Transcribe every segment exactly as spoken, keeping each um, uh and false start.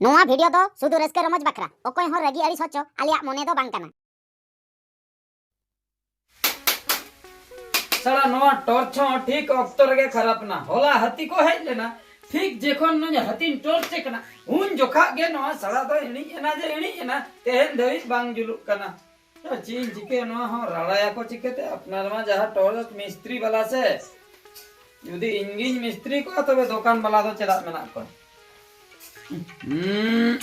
ᱱᱚᱣᱟ ᱵᱷᱤᱰᱤᱭᱳ ᱫᱚ ᱥᱩᱫᱷᱩ ᱨᱟᱹᱥᱠᱟᱹ ᱨᱚᱢᱚᱡᱽ ᱵᱟᱠᱷᱨᱟ, ᱚᱠᱚᱭ ᱦᱚᱸ ᱨᱟᱹᱜᱤ ᱟᱹᱲᱤᱥ ᱦᱚᱪᱚ ᱟᱞᱮᱭᱟᱜ ᱢᱚᱱᱮ ᱫᱚ ᱵᱟᱝ ᱠᱟᱱᱟ᱾ ᱥᱟᱞᱟ, ᱱᱚᱣᱟ ᱴᱚᱨᱪ ᱦᱚᱸ ᱴᱷᱤᱠ ᱚᱠᱛᱚ ᱨᱮᱜᱮ ᱠᱷᱟᱨᱟᱯ ᱮᱱᱟ᱾ ᱦᱚᱞᱟ ᱦᱟᱹᱛᱤ ᱠᱚ ᱦᱮᱡ ᱞᱮᱱᱟ, ᱴᱷᱤᱠ ᱡᱚᱠᱷᱚᱱ ᱱᱩᱭ ᱦᱟᱹᱛᱤᱧ ᱴᱚᱨᱪ ᱮ ᱠᱟᱱᱟ, ᱩᱱ ᱡᱚᱠᱷᱟᱜ ᱜᱮ ᱱᱚᱣᱟ ᱥᱟᱞᱟ ᱫᱚ ᱤᱬᱤᱡ ᱮᱱᱟ ᱡᱮ ᱤᱬᱤᱡ ᱮᱱᱟ, ᱛᱮᱦᱮᱧ ᱫᱷᱟᱹᱵᱤᱡ ᱵᱟᱝ ᱡᱩᱞᱩᱜ ᱠᱟᱱᱟ᱾ ᱪᱮᱫ ᱤᱧ ᱪᱤᱠᱟᱹᱭᱟ, ᱱᱚᱣᱟ ᱦᱚᱸ ᱨᱟᱲᱟᱭᱟᱠᱚ ᱪᱤᱠᱟᱹᱛᱮ? ᱟᱯᱱᱟᱨ ᱢᱟ ᱡᱟᱦᱟᱸ ᱴᱚᱨᱪ ᱢᱤᱥᱛᱨᱤ ᱵᱟᱞᱟ ᱥᱮ, ᱡᱩᱫᱤ ᱤᱧᱜᱤᱧ ᱢᱤᱥᱛᱨᱤ ᱠᱚᱜᱼᱟ, ᱛᱚᱵᱮ ᱫᱚᱠᱟᱱ ᱵᱟᱞᱟ ᱫᱚ ᱪᱮᱫᱟᱜ ᱢᱮᱱᱟᱜ ᱠᱚᱣᱟ? ᱦᱩᱸ,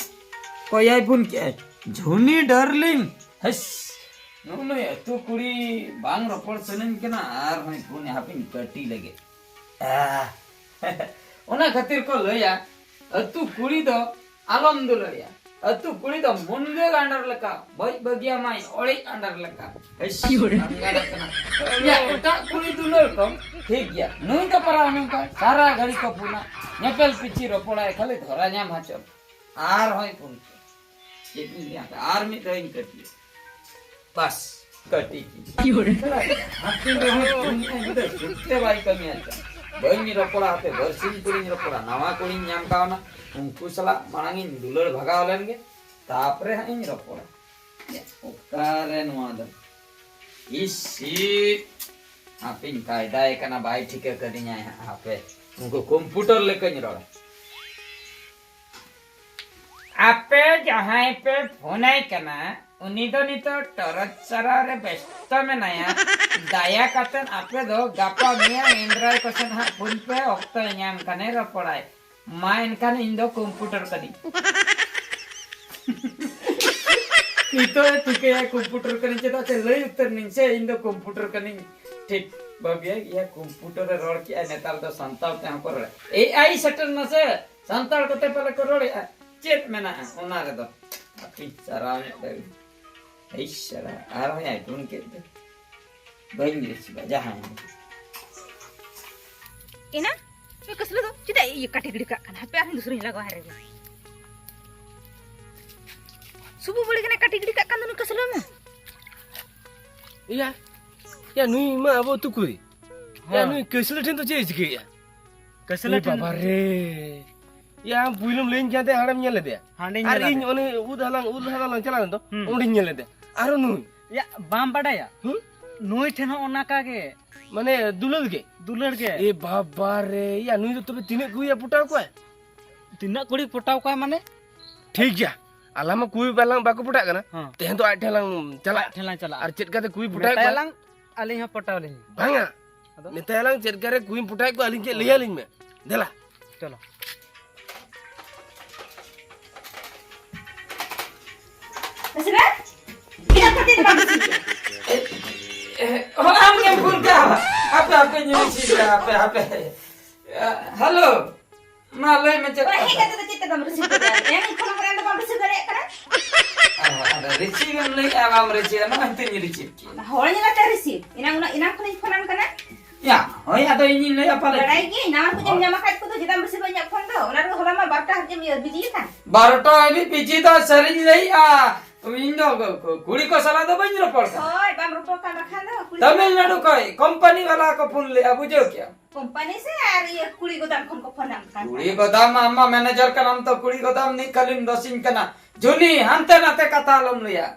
ᱚᱠᱚᱭᱟᱭ ᱯᱷᱳᱱ ᱠᱮᱜᱼᱟᱭ? ᱡᱷᱩᱱᱤ ᱰᱟᱨᱞᱤᱝ᱾ ᱦᱮᱥ, ᱱᱩᱜᱼᱩ ᱱᱩᱭ ᱟᱹᱛᱩ ᱠᱩᱲᱤ ᱵᱟᱝ ᱨᱚᱯᱚᱲ ᱥᱟᱱᱟᱧ ᱠᱟᱱᱟ, ᱟᱨ ᱦᱚᱸᱭ ᱯᱷᱳᱱ ᱮ, ᱦᱟᱯᱮᱧ ᱠᱟᱹᱴᱤ ᱞᱮᱜᱮ᱾ ᱟᱦ, ᱚᱱᱟ ᱠᱷᱟᱹᱛᱤᱨ ᱠᱚ ᱞᱟᱹᱭᱟ, ᱟᱹᱛᱩ ᱠᱩᱲᱤ ᱫᱚ ᱟᱞᱚᱢ ᱫᱩᱞᱟᱹᱲᱮᱭᱟ᱾ ᱟᱹᱛᱩ ᱠᱩᱲᱤ ᱫᱚ ᱢᱩᱱᱜᱟᱹ ᱜᱟᱸᱰᱟᱨ ᱞᱮᱠᱟ, ᱵᱟᱹᱡ ᱵᱟᱹᱜᱤᱭᱟᱢᱟᱭ ᱚᱲᱮᱡ ᱟᱸᱰᱟᱨ ᱞᱮᱠᱟ᱾ ᱦᱮᱥ, ᱵᱟᱝ ᱜᱟᱱᱚᱜ ᱠᱟᱱᱟ᱾ ᱭᱟ, ᱮᱴᱟᱜ ᱠᱩᱲᱤ ᱫᱩᱞᱟᱹᱲ ᱠᱚᱢ ᱴᱷᱤᱠ ᱜᱮᱭᱟ, ᱱᱩᱭ ᱫᱚ ᱯᱟᱨᱟ ᱱᱚᱝᱠᱟ ᱥᱟᱨᱟ ᱜᱷᱟᱹᱲᱤ ᱠᱚ ᱯᱷᱳᱱᱟ, ᱧᱮᱯᱮᱞ ᱯᱤᱪᱷᱤ ᱨᱚᱯᱚᱲᱟᱭ, ᱠᱷᱟᱹᱞᱤ ᱫᱷᱚᱨᱟ ᱧᱟᱢ ᱦᱚᱪᱚ᱾ ᱟᱨ ᱦᱚᱸᱭ ᱯᱷᱳᱱ ᱠᱮᱫ᱾ ᱪᱮᱫ ᱤᱧ ᱞᱟᱹᱭᱟ, ᱟᱨ ᱢᱤᱫ ᱫᱷᱟᱣ ᱤᱧ ᱠᱟᱹᱴᱤᱭᱟ᱾ ᱵᱟᱥ, ᱠᱟᱹᱴᱤ ᱠᱮᱫ᱾ ᱦᱟᱯᱮᱱ ᱨᱮᱦᱚᱸ ᱯᱷᱳᱱ ᱮᱫ ᱫᱚ ᱥᱩᱠᱛᱮ ᱵᱟᱭ ᱠᱟᱹᱢᱤᱭᱟ᱾ ᱵᱟᱹᱧ ᱨᱚᱯᱚᱲᱟ, ᱦᱟᱯᱮ ᱵᱟᱨᱥᱤᱧ ᱯᱚᱨᱮᱧ ᱨᱚᱯᱚᱲᱟ᱾ ᱱᱟᱣᱟ ᱠᱩᱲᱤᱧ ᱧᱟᱢ ᱠᱟᱣᱱᱟ, ᱩᱱᱠᱩ ᱥᱟᱞᱟᱜ ᱢᱟᱲᱟᱝ ᱤᱧ ᱫᱩᱞᱟᱹᱲ ᱵᱷᱟᱜᱟᱣ ᱞᱮᱱ ᱜᱮ, ᱛᱟᱯᱚᱨᱮ ᱦᱟᱸᱜ ᱤᱧ ᱨᱚᱯᱚᱲᱟ᱾ ᱚᱠᱟᱨᱮ ᱱᱚᱣᱟ ᱫᱚ? ᱤᱥᱤ, ᱦᱟᱯᱮᱧ ᱠᱟᱭᱫᱟᱭ ᱠᱟᱱᱟ, ᱵᱟᱭ ᱴᱷᱤᱠᱟᱹ ᱠᱟᱹᱫᱤᱧᱟᱭ ᱦᱟᱸᱜ᱾ ᱦᱟᱯᱮ, ᱩᱱᱠᱩ ᱠᱚᱢᱯᱩᱴᱟᱨ ᱞᱮᱠᱟᱧ ᱨᱚᱲᱟ᱾ ᱟᱯᱮ ᱡᱟᱦᱟᱸᱭ ᱯᱮ ᱯᱷᱳᱱᱟᱭ ᱠᱟᱱᱟ, ᱩᱱᱤ ᱫᱚ ᱱᱤᱛᱚᱜ ᱴᱚᱨᱪ ᱥᱟᱨᱟᱣ ᱨᱮ ᱵᱮᱥᱛᱚ ᱢᱮᱱᱟᱭᱟ᱾ ᱫᱟᱭᱟ ᱠᱟᱛᱮ ᱟᱯᱮ ᱫᱚ ᱜᱟᱯᱟ ᱢᱮᱭᱟᱝ ᱤᱱᱫᱨᱟᱭ ᱠᱚ ᱥᱮᱫ ᱦᱟᱸᱜ ᱯᱷᱳᱱ ᱯᱮ, ᱚᱠᱛᱚᱭ ᱧᱟᱢ ᱠᱷᱟᱱᱮ ᱨᱚᱯᱚᱲᱟᱭ᱾ ᱢᱟ ᱮᱱᱠᱷᱟᱱ ᱤᱧ ᱫᱚ ᱠᱚᱢᱯᱩᱴᱟᱨ ᱠᱟᱹᱱᱟᱹᱧ᱾ ᱱᱤᱛᱚᱜ ᱮ ᱴᱷᱤᱠᱟᱹᱭᱟ ᱠᱚᱢᱯᱩᱴᱟᱨ ᱠᱟᱹᱱᱟᱹᱧ, ᱪᱮᱫᱟᱜ ᱥᱮ ᱞᱟᱹᱭ ᱩᱛᱟᱹᱨ ᱱᱟᱹᱧ ᱥᱮ ᱤᱧ ᱫᱚ ᱠᱚᱢᱯᱩᱴᱟᱨ ᱠᱟᱹᱱᱟᱹᱧ᱾ ᱴᱷᱤᱠ ᱵᱷᱟᱹᱵᱤᱭᱟ, ᱤᱭᱟᱹ ᱠᱚᱢᱯᱩᱴᱟᱨ ᱨᱮ ᱨᱚᱲ ᱠᱮᱜᱼᱟᱭ, ᱱᱮᱛᱟᱨ ᱫᱚ ᱥᱟᱱᱛᱟᱲ ᱛᱮᱦᱚᱸ ᱠᱚ ᱨᱚᱲᱟ᱾ ᱮ ᱟᱭ ᱥᱮᱴᱮᱨ ᱱᱟ ᱥᱮ, ᱥᱟᱱᱛᱟᱲ ᱠᱚᱛᱮ ᱯᱟᱞᱮ ᱠᱚ ᱨᱚᱲᱮᱜᱼᱟ᱾ ᱪᱮᱫ ᱢᱮᱱᱟᱜᱼᱟ ᱚᱱᱟ ᱨᱮᱫᱚ? ᱦᱟᱯᱮᱧ ᱥᱟᱨᱟᱣ ᱧᱚᱜ ᱞᱮᱜᱮ᱾ ᱤᱥ, ᱥᱟᱞᱟ, ᱟᱨᱦᱚᱸᱭ ᱟᱭᱯᱷᱳᱱ ᱠᱮᱫ ᱫᱚ᱾ ᱵᱟᱹᱧ ᱵᱮᱥ ᱵᱟ, ᱡᱟᱦᱟᱸᱭ᱾ ᱮᱱᱟ? ᱱᱩᱭ ᱠᱟᱹᱥᱞᱟᱹ ᱫᱚ ᱪᱮᱫᱟᱜ ᱤᱭᱟᱹ ᱠᱟᱹᱴᱤ ᱜᱤᱰᱤ ᱠᱟᱜ ᱠᱟᱱᱟ? ᱦᱟᱯᱮ ᱟᱨᱦᱚᱸ ᱫᱩᱥᱨᱟᱧ ᱞᱟᱜᱟᱣᱟ ᱨᱮᱜᱮ᱾ ᱥᱩᱵᱩ ᱵᱟᱹᱲᱤ ᱠᱟᱱᱟ ᱠᱟᱹᱴᱤ ᱜᱤᱰᱤ ᱠᱟᱜ ᱠᱟᱱ ᱫᱚ ᱱᱩᱭ ᱠᱟᱹᱥᱞᱟᱹ ᱢᱟ᱾ ᱤᱭᱟ, ᱭᱟ, ᱱᱩᱭ ᱢᱟ ᱟᱵᱚ ᱟᱹᱛᱩ ᱠᱩᱲᱤ᱾ ᱭᱟ, ᱦᱮᱸ᱾ ᱱᱩᱭ ᱠᱟᱹᱥᱞᱟᱹ ᱴᱷᱮᱱ ᱫᱚ ᱪᱮᱫ ᱮ ᱪᱤᱠᱟᱹᱭᱮᱜᱼᱟ? ᱠᱟᱹᱥᱞᱟᱹ ᱮ ᱴᱷᱮᱱ ᱵᱟᱵᱟ ᱨᱮ᱾ ᱭᱟ, ᱟᱢ ᱯᱩᱭᱞᱩᱢ ᱞᱟᱹᱭᱟᱹᱧ ᱠᱟᱱ ᱛᱟᱦᱮᱸ, ᱦᱟᱸᱰᱮᱢ ᱧᱮᱞ ᱞᱮᱫᱮᱭᱟ᱾ ᱦᱟᱸᱰᱮᱧ ᱟᱨ ᱧᱮᱞ ᱤᱧ ᱟᱫᱮᱭᱟ᱾ ᱩᱱᱤ ᱩᱫ ᱦᱟᱞᱟᱝ, ᱩᱫ ᱦᱟᱞᱟᱝ ᱞᱟᱝ ᱪᱟᱞᱟᱣ ᱞᱮᱱ ᱫᱚ, ᱦᱩᱸ᱾ ᱚᱸᱰᱮᱧ ᱧᱮᱞ ᱞᱮᱫᱮᱭᱟ᱾ ᱟᱨᱚ ᱱᱩᱭ᱾ ᱭᱟ, ᱵᱟᱢ ᱵᱟᱰᱟᱭᱟ? ᱦᱩᱸ? ᱱᱩᱭ ᱴᱷᱮᱱ ᱦᱚᱸ ᱚᱱᱟ ᱠᱟ ᱜᱮ᱾ ᱢᱟᱱᱮ, ᱫᱩᱞᱟᱹᱲ ᱜᱮ? ᱫᱩᱞᱟᱹᱲ ᱜᱮ᱾ ᱮ ᱵᱟᱵᱟ ᱨᱮ, ᱭᱟ, ᱱᱩᱭ ᱫᱚ ᱛᱚᱵᱮ ᱛᱤᱱᱟᱹᱜ ᱠᱩᱲᱤᱭᱮ ᱯᱚᱴᱟᱣ ᱠᱚᱣᱟᱭ? ᱛᱤᱱᱟᱹᱜ ᱠᱩᱲᱤ ᱯᱚᱴᱟᱣ ᱠᱚᱣᱟᱭ ᱢᱟᱱᱮ? ᱴᱷᱤᱠ ᱜᱮᱭᱟ, ᱟᱞᱟᱝ ᱢᱟ ᱠᱩᱲᱤ ᱵᱟᱞᱟᱝ ᱵᱟᱠᱚ ᱯᱚᱴᱟᱜ ᱠᱟᱱᱟ᱾ ᱦᱮᱸ᱾ ᱛᱮᱦᱮᱧ ᱫᱚ ᱟᱡ ᱴᱷᱮᱱ ᱞᱟᱝ ᱪᱟᱞᱟᱜᱼᱟ᱾ ᱟᱡ ᱴᱷᱮᱱ ᱞᱟᱝ ᱪᱟᱞᱟᱜᱼᱟ᱾ ᱟᱨ ᱪᱮᱫ ᱠᱟᱛᱮ ᱠᱩᱲᱤ ᱯᱚᱴᱟᱣ ᱠᱚᱣᱟ? ᱢᱮᱛᱟᱭᱟᱞᱟᱝ, ᱟᱹᱞᱤᱧ ᱦᱚᱸ ᱯᱚᱴᱟᱣ ᱞᱤᱧ᱾ ᱵᱟᱝᱟ᱾ ᱟᱫᱚ? ᱢᱮᱛᱟᱭᱟᱞᱟᱝ, ᱪᱮᱫ ᱠᱟᱨᱮ ᱠᱩᱲᱤᱢ ᱯᱚᱴᱟᱣᱮᱫ ᱠᱚᱣᱟ, ᱟᱹᱞᱤᱧ ᱪᱮᱫ ᱞᱟᱹᱭᱟᱞᱤᱧ ᱢᱮ᱾ ᱫᱮᱞᱟ᱾ ᱪᱚᱞᱚ᱾ ᱵᱮᱥᱤᱨᱟ? ᱤᱱᱟᱹ ᱠᱷᱟᱹᱛᱤᱨ ᱵᱟᱝ ᱵᱮᱥᱤ ᱜᱮᱭᱟ᱾ ᱚ, ᱟᱢ ᱜᱮᱢ ᱯᱷᱳᱱ ᱠᱟᱜᱼᱟ? ᱦᱟᱯᱮ, ᱦᱟᱯᱮ, ᱧᱩᱭ ᱪᱷᱤ ᱫᱟ, ᱦᱟᱯᱮ, ᱦᱟᱯᱮ᱾ ᱦᱮᱞᱳ᱾ ᱢᱟ ᱞᱟᱹᱭ ᱢᱮ, ᱪᱮᱫ ᱚᱱᱟ ᱦᱮᱡ ᱠᱟᱛᱷᱟ? ᱠᱟᱛᱮ ᱫᱚ ᱪᱮᱫ ᱛᱮ ᱵᱟᱢ receive ᱠᱟᱫᱟ? ᱮᱱ ᱠᱷᱚᱱ ᱦᱚᱸ ᱵᱟᱢ receive ᱫᱟᱲᱮᱭᱟᱜ ᱠᱟᱱᱟ᱾ ᱟᱫᱚ receive ᱮᱢ ᱞᱟᱹᱭᱮᱫᱼᱟ, ᱵᱟᱢ receive ᱮᱫᱟ, ᱱᱚᱜᱼᱚᱭ ᱱᱤᱛᱚᱜ ᱤᱧ receive ᱠᱮᱫ᱾ ᱚᱱᱟ ᱦᱚᱲ ᱧᱮᱞ ᱠᱟᱛᱮ receive᱾ ᱮᱱᱟᱝ ᱩᱱᱟᱹᱜ, ᱮᱱᱟᱝ ᱠᱷᱚᱱᱤᱧ ᱯᱷᱳᱱ ᱟᱢ ᱠᱟᱱᱟ᱾ ᱭᱟ, ᱦᱳᱭ, ᱟᱫᱚ ᱤᱧᱤᱧ ᱞᱟᱹᱭᱟ ᱯᱟᱞᱮ᱾ ᱵᱟᱲᱟᱭ ᱜᱤᱭᱟᱹᱧ, ᱱᱟᱣᱟ ᱠᱚᱧ ᱦᱳᱭ᱾ ᱧᱟᱢ ᱟᱠᱟᱫ ᱠᱚᱫᱚ ᱪᱮᱫᱟᱜ ᱮᱢ receive ᱤᱧᱟᱹᱜ ᱯᱷᱳᱱ ᱫᱚ? ᱚᱱᱟ ᱨᱮᱫᱚ ᱦᱚᱞᱟ ᱢᱟ ᱵᱟᱨᱚᱴᱟ ᱦᱟᱹᱵᱤᱡ ᱮᱢ ᱤᱭᱟᱹ busy ᱟᱠᱟᱱ᱾ ᱵᱟᱨᱚᱴᱟ ᱦᱟᱹᱵᱤᱡ busy ᱫᱚ ᱥᱟᱹᱨᱤᱧ ᱞᱟᱹᱭᱮᱫᱼᱟ᱾ ᱤᱧ ᱫᱚ ᱠᱩᱲᱤ ᱠᱚ ᱥᱟᱞᱟᱜ ᱫᱚ ᱵᱟᱹᱧ ᱨᱚᱯᱚᱲ ᱠᱟᱱᱟ᱾ ᱦᱳᱭ, ᱵᱟᱢ ᱨᱚᱯᱚᱲ ᱠᱟᱱ ᱵᱟᱠᱷᱟᱱ ᱫᱚ ᱠᱩᱲᱤ ᱛᱟᱢᱤᱞᱱᱟᱲᱩ ᱠᱷᱚᱱ ᱠᱳᱢᱯᱟᱱᱤ ᱵᱟᱞᱟ ᱠᱚ ᱯᱷᱳᱱ ᱞᱮᱫᱼᱟ, ᱵᱩᱡᱷᱟᱹᱣ ᱠᱮᱜᱼᱟᱢ᱾ ᱠᱳᱢᱯᱟᱱᱤ ᱥᱮ ᱟᱨ ᱤᱭᱟᱹ ᱠᱩᱲᱤ ᱜᱚᱫᱟᱢ ᱠᱷᱚᱱ ᱠᱚ ᱯᱷᱳᱱ ᱟᱢ ᱠᱟᱱ ᱠᱩᱲᱤ ᱛᱟᱦᱮᱸᱫ? ᱜᱚᱫᱟᱢ, ᱟᱢ ᱢᱟ manager ᱠᱟᱱᱟᱢ ᱛᱚ, ᱠᱩᱲᱤ ᱜᱚᱫᱟᱢ ᱱᱤᱡ ᱠᱷᱟᱹᱞᱤᱢ ᱫᱚᱥᱤᱧ ᱠᱟᱱᱟ᱾ ᱡᱩᱱᱤ, ᱦᱟᱱᱛᱮ ᱱᱟᱛᱮ ᱠᱟᱛᱷᱟ ᱟᱞᱚᱢ ᱞᱟᱹᱭᱟ᱾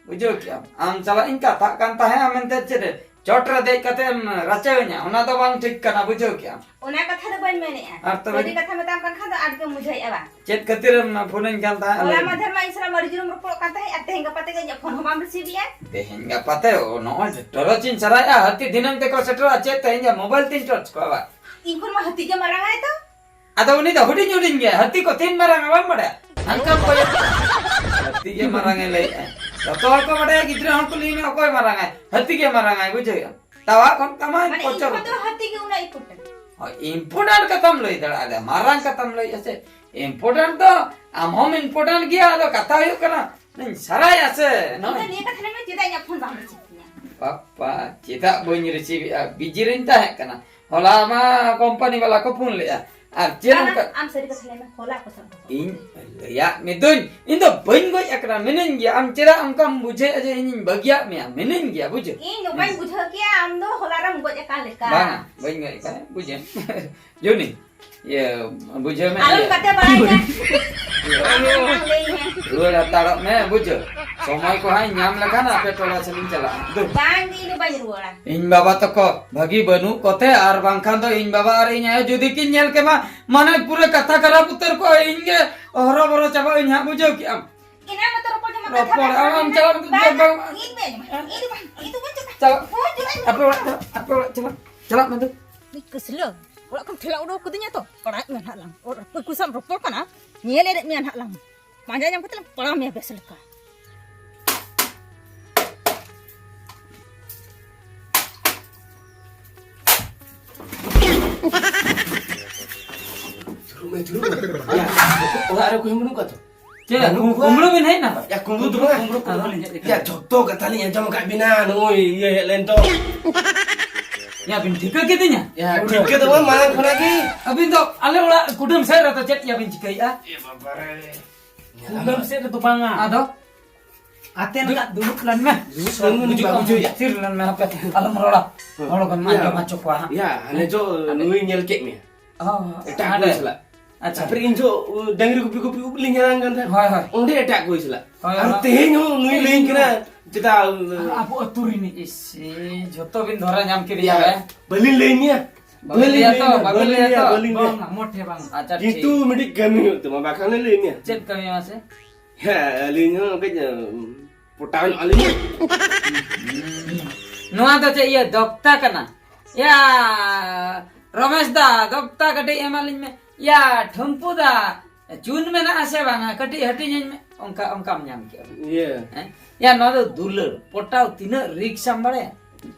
ᱵᱩᱡᱷᱟᱹᱣ ᱠᱮᱜᱼᱟᱢ? ᱟᱢ ᱥᱟᱞᱟᱜ ᱤᱧ ᱠᱟᱛᱷᱟᱜ ᱠᱟᱱ ᱛᱟᱦᱮᱸᱜᱼᱟ ᱢᱮᱱᱛᱮ ᱪᱮᱫ ᱨᱮ? ᱪᱚᱴ ᱨᱮ ᱫᱮᱡ ᱠᱟᱛᱮᱢ ᱨᱟᱪᱟᱣᱤᱧᱟ, ᱚᱱᱟ ᱫᱚ ᱵᱟᱝ ᱴᱷᱤᱠ ᱠᱟᱱᱟ, ᱵᱩᱡᱷᱟᱹᱣ ᱠᱮᱜᱼᱟᱢ? ᱚᱱᱟ ᱠᱟᱛᱷᱟ ᱫᱚ ᱵᱟᱹᱧ ᱢᱮᱱᱮᱜᱼᱟ᱾ ᱟᱨ ᱛᱚᱵᱮ? ᱥᱟᱹᱨᱤ ᱠᱟᱛᱷᱟ ᱢᱮᱛᱟᱢ ᱠᱟᱱ ᱠᱷᱟᱱ ᱫᱚ ᱟᱸᱴ ᱜᱮᱢ ᱵᱩᱡᱷᱟᱹᱣᱮᱜᱼᱟ ᱵᱟᱝ? ᱪᱮᱫ ᱠᱷᱟᱹᱛᱤᱨᱮᱢ ᱯᱷᱳᱱᱟᱹᱧ ᱠᱟᱱ ᱛᱟᱦᱮᱸᱫ? ᱦᱚᱞᱟ ᱞᱟᱹᱭ ᱢᱮ᱾ ᱢᱟᱫᱷᱮᱨ ᱢᱟ ᱤᱧ ᱥᱟᱞᱟᱜ ᱟᱹᱰᱤ ᱡᱳᱨᱮᱢ ᱨᱚᱯᱚᱲᱚᱜ ᱠᱟᱱ ᱛᱟᱦᱮᱸᱫ ᱟᱨ ᱛᱮᱦᱮᱧ ᱜᱟᱯᱟ ᱛᱮᱜᱮ ᱤᱧᱟᱹᱜ ᱯᱷᱳᱱ ᱦᱚᱸ ᱵᱟᱢ receive ᱮᱜᱼᱟ᱾ ᱛᱮᱦᱮᱧ ᱜᱟᱯᱟ ᱛᱮ ᱱᱚᱜᱼᱚᱭ ᱴᱚᱨᱚᱪ ᱤᱧ ᱥᱟᱨᱟᱭᱮᱜᱼᱟ, ᱦᱟᱹᱛᱤ ᱫᱷᱤᱱᱟᱹᱝ ᱛᱮᱠᱚ ᱥᱮᱴᱮᱨᱚᱜᱼᱟ, ᱪᱮᱫ ᱛᱮᱦᱮᱧ ᱜᱮ ᱢᱳᱵᱟᱭᱤᱞ ᱛᱤᱧ ᱴᱚᱨᱪ ᱠᱚᱣᱟ ᱵᱟᱝ? ᱤᱧ ᱠᱷᱚᱱ ᱢᱟ ᱦᱟᱹᱛᱤ ᱜᱮ ᱢᱟᱨᱟᱝ ᱟᱭ ᱛᱚ᱾ ᱟᱫᱚ ᱩᱱᱤ ᱫᱚ ᱦᱩᱰᱤᱧ ᱦᱩᱰᱤᱧ ᱜᱮᱭᱟ, ᱦᱟᱹᱛᱤ ᱠᱚ ᱛᱤᱱ ᱢᱟᱨᱟᱝᱟ ᱵᱟᱢ ᱵᱟᱲᱟᱭᱟ? ᱦᱟᱱᱠᱟᱢ ᱠᱚᱭᱚᱜ, ᱦᱟᱹᱛᱤ ᱜᱮ ᱢᱟᱨᱟᱝ ᱮ ᱞᱟᱹᱭᱮᱜᱼᱟ᱾ ᱡᱚᱛᱚ ᱦᱚᱲ ᱠᱚ ᱵᱟᱰᱟᱭᱟ, ᱜᱤᱫᱽᱨᱟᱹ ᱦᱚᱸ ᱠᱩᱞᱤᱭᱮᱢᱮ ᱚᱠᱚᱭ ᱢᱟᱨᱟᱝ ᱟᱭ, ᱦᱟᱹᱛᱤ ᱜᱮ ᱢᱟᱨᱟᱝ ᱟᱭ, ᱵᱩᱡᱷᱟᱹᱣ? ᱛᱟᱣᱟ ᱠᱷᱚᱱ ᱛᱟᱢᱟᱭ ᱢᱟᱱᱮ ᱤᱧ ᱯᱚᱪᱚᱨ ᱠᱷᱚᱱ ᱫᱚ ᱩᱛᱟᱹᱨ᱾ ᱦᱟᱹᱛᱤ ᱜᱮ ᱩᱱᱟᱹᱜ important᱾ ᱦᱳᱭ, important ᱠᱟᱛᱷᱟᱢ ᱞᱟᱹᱭ ᱫᱟᱲᱮᱭᱟᱜᱼᱟ, ᱢᱟᱨᱟᱝ ᱠᱟᱛᱷᱟᱢ ᱞᱟᱹᱭᱮᱜᱼᱟ ᱥᱮ, important ᱫᱚ ᱟᱢ ᱦᱚᱸᱢ important ᱜᱮᱭᱟ᱾ ᱟᱫᱚ ᱠᱟᱛᱷᱟ ᱦᱩᱭᱩᱜ ᱠᱟᱱᱟ, ᱱᱩᱧ ᱥᱟᱨᱟᱭᱟ ᱥᱮ ᱤᱧ ᱫᱚ ᱱᱚᱜᱼᱚᱭ᱾ ᱱᱤᱭᱟᱹ ᱠᱟᱛᱷᱟ ᱞᱟᱹᱭ ᱢᱮ, ᱪᱮᱫᱟᱜ ᱤᱧᱟᱹᱜ ᱯᱷᱳᱱ ᱵᱟᱢ receive ᱛᱤᱧᱟ? ᱵᱟᱯᱟ, ᱪᱮᱫᱟᱜ ᱵᱟᱹᱧ receive ᱮᱜᱼᱟ? busy ᱨᱮᱧ ᱛᱟᱦᱮᱸ ᱠᱟᱱᱟ᱾ ᱦᱚᱞᱟ ᱢᱟ ᱠᱳᱢᱯᱟᱱᱤ ᱵᱟᱞᱟ ᱠᱚ ᱯᱷᱳᱱ ᱞᱮᱜᱼᱟ᱾ ᱟᱨ ᱪᱮᱫ ᱟᱢ, ᱚᱱᱠᱟ ᱟᱢ ᱥᱟᱹᱨᱤ ᱠᱟᱛᱷᱟ ᱞᱟᱹᱭ ᱢᱮ, ᱦᱚᱞᱟ ᱚᱠᱚᱭ ᱥᱟᱶ ᱠᱚ ᱯᱷᱳᱱ? ᱤᱧ ᱞᱟᱹᱭᱟᱜ ᱢᱮᱫᱩᱧ, ᱤᱧ ᱫᱚ ᱵᱟᱹᱧ ᱜᱚᱡ ᱟᱠᱟᱱᱟ, ᱢᱤᱱᱟᱹᱧ ᱜᱮᱭᱟ᱾ ᱟᱢ ᱪᱮᱫᱟᱜ ᱚᱱᱠᱟᱢ ᱵᱩᱡᱷᱟᱹᱣᱮᱫᱼᱟ ᱡᱮ ᱤᱧᱤᱧ ᱵᱟᱹᱜᱤᱭᱟᱜ ᱢᱮᱭᱟ? ᱢᱤᱱᱟᱹᱧ ᱜᱮᱭᱟ, ᱵᱩᱡᱷᱟᱹᱣ᱾ ᱤᱧ ᱱᱚᱝᱠᱟᱧ ᱵᱩᱡᱷᱟᱹᱣ ᱠᱮᱭᱟ ᱟᱢ ᱫᱚ ᱦᱚᱞᱟ ᱨᱮᱢ ᱜᱚᱡ ᱟᱠᱟᱱ ᱞᱮᱠᱟ᱾ ᱵᱟᱝᱟ, ᱵᱟᱹᱧ ᱜᱚᱡ ᱟᱠᱟᱱᱟ, ᱵᱩᱡᱷᱟᱹᱣ᱾ ᱡᱩᱱᱤ, ᱤᱭᱟᱹ, ᱵᱩᱡᱷᱟᱹᱣ ᱢᱮ, ᱟᱞᱚᱢ ᱤᱭᱟᱹ᱾ ᱠᱟᱛᱮ ᱵᱟᱲᱟᱭᱟ᱾ ᱟᱢ ᱞᱟᱹᱭ ᱢᱮ᱾ ᱨᱩᱣᱟᱹᱲ ᱦᱟᱛᱟᱲᱚᱜ ᱢᱮ, ᱵᱩᱡᱷᱟᱹᱣ᱾ ᱥᱚᱢᱚᱭ ᱠᱚ ᱦᱟᱸᱜ ᱤᱧ ᱧᱟᱢ ᱞᱮᱠᱷᱟᱱ ᱟᱯᱮ ᱴᱚᱞᱟ ᱥᱮᱫ ᱤᱧ ᱪᱟᱞᱟᱜᱼᱟ᱾ ᱫᱩ᱾ ᱵᱟᱝ, ᱤᱧ ᱫᱚ ᱵᱟᱹᱧ ᱨᱩᱣᱟᱹᱲᱟ᱾ ᱤᱧ ᱵᱟᱵᱟ ᱛᱟᱠᱚ ᱵᱷᱟᱹᱜᱤ ᱵᱟᱹᱱᱩᱜ ᱠᱚᱛᱮ, ᱟᱨ ᱵᱟᱝᱠᱷᱟᱱ ᱫᱚ ᱤᱧ ᱵᱟᱵᱟ ᱟᱨ ᱤᱧ ᱟᱭᱳ ᱡᱩᱫᱤ ᱠᱤᱱ ᱧᱮᱞ ᱠᱮᱢᱟ, ᱢᱟᱱᱮ ᱯᱩᱨᱟᱹ ᱠᱟᱛᱷᱟ ᱠᱷᱟᱨᱟᱯ ᱩᱛᱟᱹᱨ ᱠᱚᱜᱼᱟ, ᱤᱧ ᱜᱮ ᱦᱚᱨᱚᱵᱚᱨᱚ ᱪᱟᱵᱟᱜ ᱟᱹᱧ ᱦᱟᱸᱜ, ᱵᱩᱡᱷᱟᱹᱣ ᱠᱮᱜᱼᱟᱢ᱾ ᱮᱱᱟ ᱢᱟᱛᱚ ᱨᱚᱯᱚᱲ ᱡᱚᱝ ᱢᱟ ᱠᱟᱛᱷᱟ ᱨᱚᱯᱚᱲ, ᱵᱟᱝ ᱟᱢ ᱪᱟᱞᱟᱜ ᱢᱮ, ᱵᱟᱝ, ᱵᱟᱝ᱾ ᱤᱧ ᱵᱟᱹᱧ ᱟᱸᱡᱚᱢᱟ, ᱤᱧ ᱫᱚ ᱵᱟᱹᱧ, ᱤᱧ ᱫᱚ ᱵᱟᱹᱧ ᱪᱟᱞᱟᱜᱼᱟ᱾ ᱪᱟᱞᱟᱜ᱾ ᱦᱳᱭ, ᱪᱟᱞᱟᱜ ᱤᱧ᱾ ᱟᱯᱮ ᱚᱲᱟᱜ ᱪᱟᱞᱟᱜ, ᱟᱯᱮ ᱚᱲᱟᱜ ᱪᱟᱞᱟᱜ, ᱪᱟᱞᱟᱜ ᱢᱮ ᱫᱩ᱾ ᱩᱱᱤ ᱠᱟᱹᱥᱞᱟᱹ, ᱚᱲᱟᱜ ᱠᱷᱚᱱ ᱴᱷᱮᱞᱟ ᱩᱰᱩᱠ ᱠᱟᱹᱫᱤᱧᱟ ᱛᱚ, ᱯᱟᱲᱟᱜ ᱢᱮ ᱱᱟᱦᱟᱜ ᱞᱟᱝ᱾ ᱚᱲᱟᱜ ᱚᱠᱚᱭ ᱠᱚ ᱥᱟᱶ ᱨᱚᱯᱚᱲ ᱠᱟᱱᱟ, ᱧᱮᱞ ᱮᱫ ᱢᱮᱭᱟ ᱱᱟᱦᱟᱜ ᱞᱟᱝ᱾ ᱯᱟᱸᱡᱟ ᱧᱟᱢ ᱠᱟᱛᱮ ᱞᱟᱝ ᱯᱟᱲᱟᱣ ᱢᱮᱭᱟ ᱵᱮᱥ ᱞᱮᱠᱟ᱾ ᱫᱩᱲᱩᱵ ᱢᱮ, ᱫᱩᱲᱩᱵ ᱢᱮ᱾ ᱭᱟ, ᱚᱲᱟᱜ ᱨᱮ ᱚᱠᱚᱭ ᱦᱚᱸ ᱵᱟᱹᱱᱩᱜ ᱠᱚᱣᱟ ᱛᱚ? ᱪᱮᱫ? ᱵᱟᱹᱱᱩᱜ ᱠᱚᱣᱟ᱾ ᱠᱩᱢᱵᱽᱲᱩ ᱵᱤᱱ ᱦᱮᱡ ᱮᱱᱟ? ᱭᱟ, ᱠᱩᱢᱵᱽᱲᱩ ᱫᱚ ᱵᱟᱝ᱾ ᱠᱩᱢᱵᱽᱲᱩ, ᱠᱩᱢᱵᱽᱲᱩ ᱞᱤᱧ ᱦᱮᱡ ᱟᱠᱟᱱᱟ᱾ ᱭᱟ, ᱡᱷᱚᱛᱚ ᱠᱟᱛᱷᱟ ᱞᱤᱧ ᱟᱸᱡᱚᱢ ᱟᱠᱟᱫ ᱵᱤᱱᱟ, ᱱᱩᱭ ᱤᱭᱟᱹ ᱦᱮᱡ ᱞᱮᱱ ᱫᱚ᱾ ᱭᱟ, ᱵᱤᱱ ᱴᱷᱤᱠᱟᱹ ᱠᱤᱫᱤᱧᱟ? ᱭᱟ, ᱴᱷᱤᱠᱟᱹ ᱫᱚ ᱵᱟᱝ, ᱢᱟᱲᱟᱝ ᱠᱷᱚᱱᱟᱜ ᱜᱮ᱾ ᱟᱹᱵᱤᱱ ᱫᱚ ᱟᱞᱮ ᱚᱲᱟᱜ ᱠᱩᱰᱟᱹᱢ ᱥᱮᱫ ᱨᱮᱫᱚ ᱪᱮᱫ ᱭᱟ ᱵᱤᱱ ᱪᱤᱠᱟᱹᱭᱮᱫᱼᱟ? ᱮ ᱵᱟᱵᱟ ᱨᱮ᱾ ᱠᱩᱰᱟᱹᱢ ᱥᱮᱫ ᱨᱮᱫᱚ ᱵᱟᱝᱟ᱾ ᱟᱫᱚ? ᱟᱛᱮᱱ ᱠᱟᱜ ᱫᱩᱲᱩᱵ ᱞᱮᱱ ᱢᱮ᱾ ᱫᱩᱲᱩᱵ ᱞᱮᱱ ᱢᱮ, ᱵᱩᱡᱩᱜᱼᱟ, ᱵᱩᱡᱩᱜᱼᱟ᱾ ᱛᱷᱤᱨ ᱞᱮᱱ ᱢᱮ, ᱦᱟᱯᱮ, ᱟᱞᱚᱢ ᱨᱚᱲᱟ᱾ ᱦᱮᱸ᱾ ᱦᱚᱲ ᱠᱚᱢ ᱭᱟ᱾ ᱟᱸᱡᱚᱢ ᱦᱚᱪᱚ ᱠᱚᱣᱟ ᱦᱟᱸᱜ᱾ ᱭᱟ, ᱦᱟᱱᱮ ᱦᱮᱸ? ᱡᱚ ᱦᱟᱸᱰᱮ᱾ ᱱᱩᱭ ᱧᱮᱞ ᱠᱮᱫ ᱢᱮᱭᱟ᱾ ᱦᱚᱸ, ᱦᱚᱸ, ᱮᱴᱟᱜ ᱦᱟᱸᱰᱮ᱾ ᱠᱚ ᱥᱟᱞᱟᱜ᱾ ᱟᱪᱪᱷᱟ᱾ ᱛᱟᱨᱯᱚᱨᱮ ᱤᱧ ᱡᱚ, ᱰᱟᱝᱨᱤ ᱜᱩᱯᱤ ᱜᱩᱯᱤ ᱩᱵ ᱞᱤᱧ ᱦᱮᱞᱟᱝ ᱠᱟᱱ ᱛᱟᱦᱮᱸᱫ᱾ ᱦᱳᱭ, ᱦᱳᱭ᱾ ᱚᱸᱰᱮ ᱮᱴᱟᱜ ᱠᱚ ᱥᱟᱞᱟᱜ᱾ ᱦᱳᱭ, ᱟᱨ ᱦᱳᱭ᱾ ᱛᱮᱦᱮᱧ ᱦᱚᱸ ᱱᱩᱭ ᱞᱟᱹᱭᱟᱹᱧ ᱠᱟᱱᱟ, ᱪᱮᱫᱟᱜ ᱟᱵᱚ ᱟᱹᱛᱩ ᱨᱤᱱᱤᱡ᱾ ᱤᱥ, ᱡᱷᱚᱛᱚ ᱵᱤᱱ ᱫᱷᱚᱨᱟ ᱧᱟᱢ ᱠᱮᱫᱮᱭᱟ, ᱭᱟ, ᱦᱮᱸ? ᱵᱟᱹᱞᱤᱧ ᱞᱟᱹᱭ ᱢᱮᱭᱟ᱾ ᱵᱟᱹᱵᱤᱱ ᱵᱟᱹᱞᱤᱧ ᱞᱟᱹᱭᱟ ᱞᱟᱹᱭ ᱛᱚ, ᱢᱮᱭᱟ, ᱵᱟᱹᱵᱤᱱ ᱵᱟᱹᱞᱤᱧ ᱞᱟᱹᱭᱟ ᱞᱟᱹᱭᱟ, ᱛᱚ᱾ ᱵᱟᱹᱞᱤᱧ ᱞᱟᱹᱭᱟ᱾ ᱵᱟᱝ, ᱢᱚᱴᱷᱮ ᱵᱟᱝ᱾ ᱟᱪᱪᱷᱟ, ᱠᱤᱱᱛᱩ ᱴᱷᱤᱠ᱾ ᱢᱤᱫᱴᱤᱡ ᱠᱟᱹᱢᱤ ᱦᱩᱭᱩᱜ ᱛᱟᱢᱟ, ᱵᱟᱠᱷᱟᱱ ᱞᱤᱧ ᱞᱟᱹᱭ ᱢᱮᱭᱟ᱾ ᱪᱮᱫ ᱠᱟᱹᱢᱤ ᱢᱟᱥᱮ? ᱦᱮᱸ, ᱟᱹᱞᱤᱧ ᱦᱚᱸ ᱠᱟᱹᱡ, ᱯᱚᱴᱟᱣ ᱧᱚᱜ ᱟᱹᱞᱤᱧ ᱢᱮ᱾ ᱱᱚᱣᱟ ᱫᱚ ᱪᱮᱫ ᱤᱭᱟᱹ ᱫᱚᱠᱛᱟ ᱠᱟᱱᱟ? ᱭᱟ, ᱨᱚᱢᱮᱥ ᱫᱟ, ᱫᱚᱠᱛᱟ ᱠᱟᱹᱴᱤᱡ ᱮᱢᱟᱞᱤᱧ ᱢᱮ᱾ ᱭᱟ, ᱴᱷᱩᱢᱯᱩ ᱫᱟ, ᱪᱩᱱ ᱢᱮᱱᱟᱜᱼᱟ ᱥᱮ ᱵᱟᱝᱟ? ᱠᱟᱹᱴᱤᱡ ᱦᱟᱹᱴᱤᱧᱟᱹᱧ ᱢᱮ᱾ ᱚᱱᱠᱟ, ᱚᱱᱠᱟᱢ ᱧᱟᱢ ᱠᱮᱜᱼᱟ᱾ ᱤᱭᱟᱹ᱾ ᱦᱮᱸ? ᱭᱟ, ᱱᱚᱣᱟ ᱫᱚ ᱫᱩᱞᱟᱹᱲ᱾ ᱯᱚᱴᱟᱣ ᱛᱤᱱᱟᱹᱜ ᱨᱤᱠᱥ ᱟᱢ ᱵᱟᱲᱟᱭᱟ?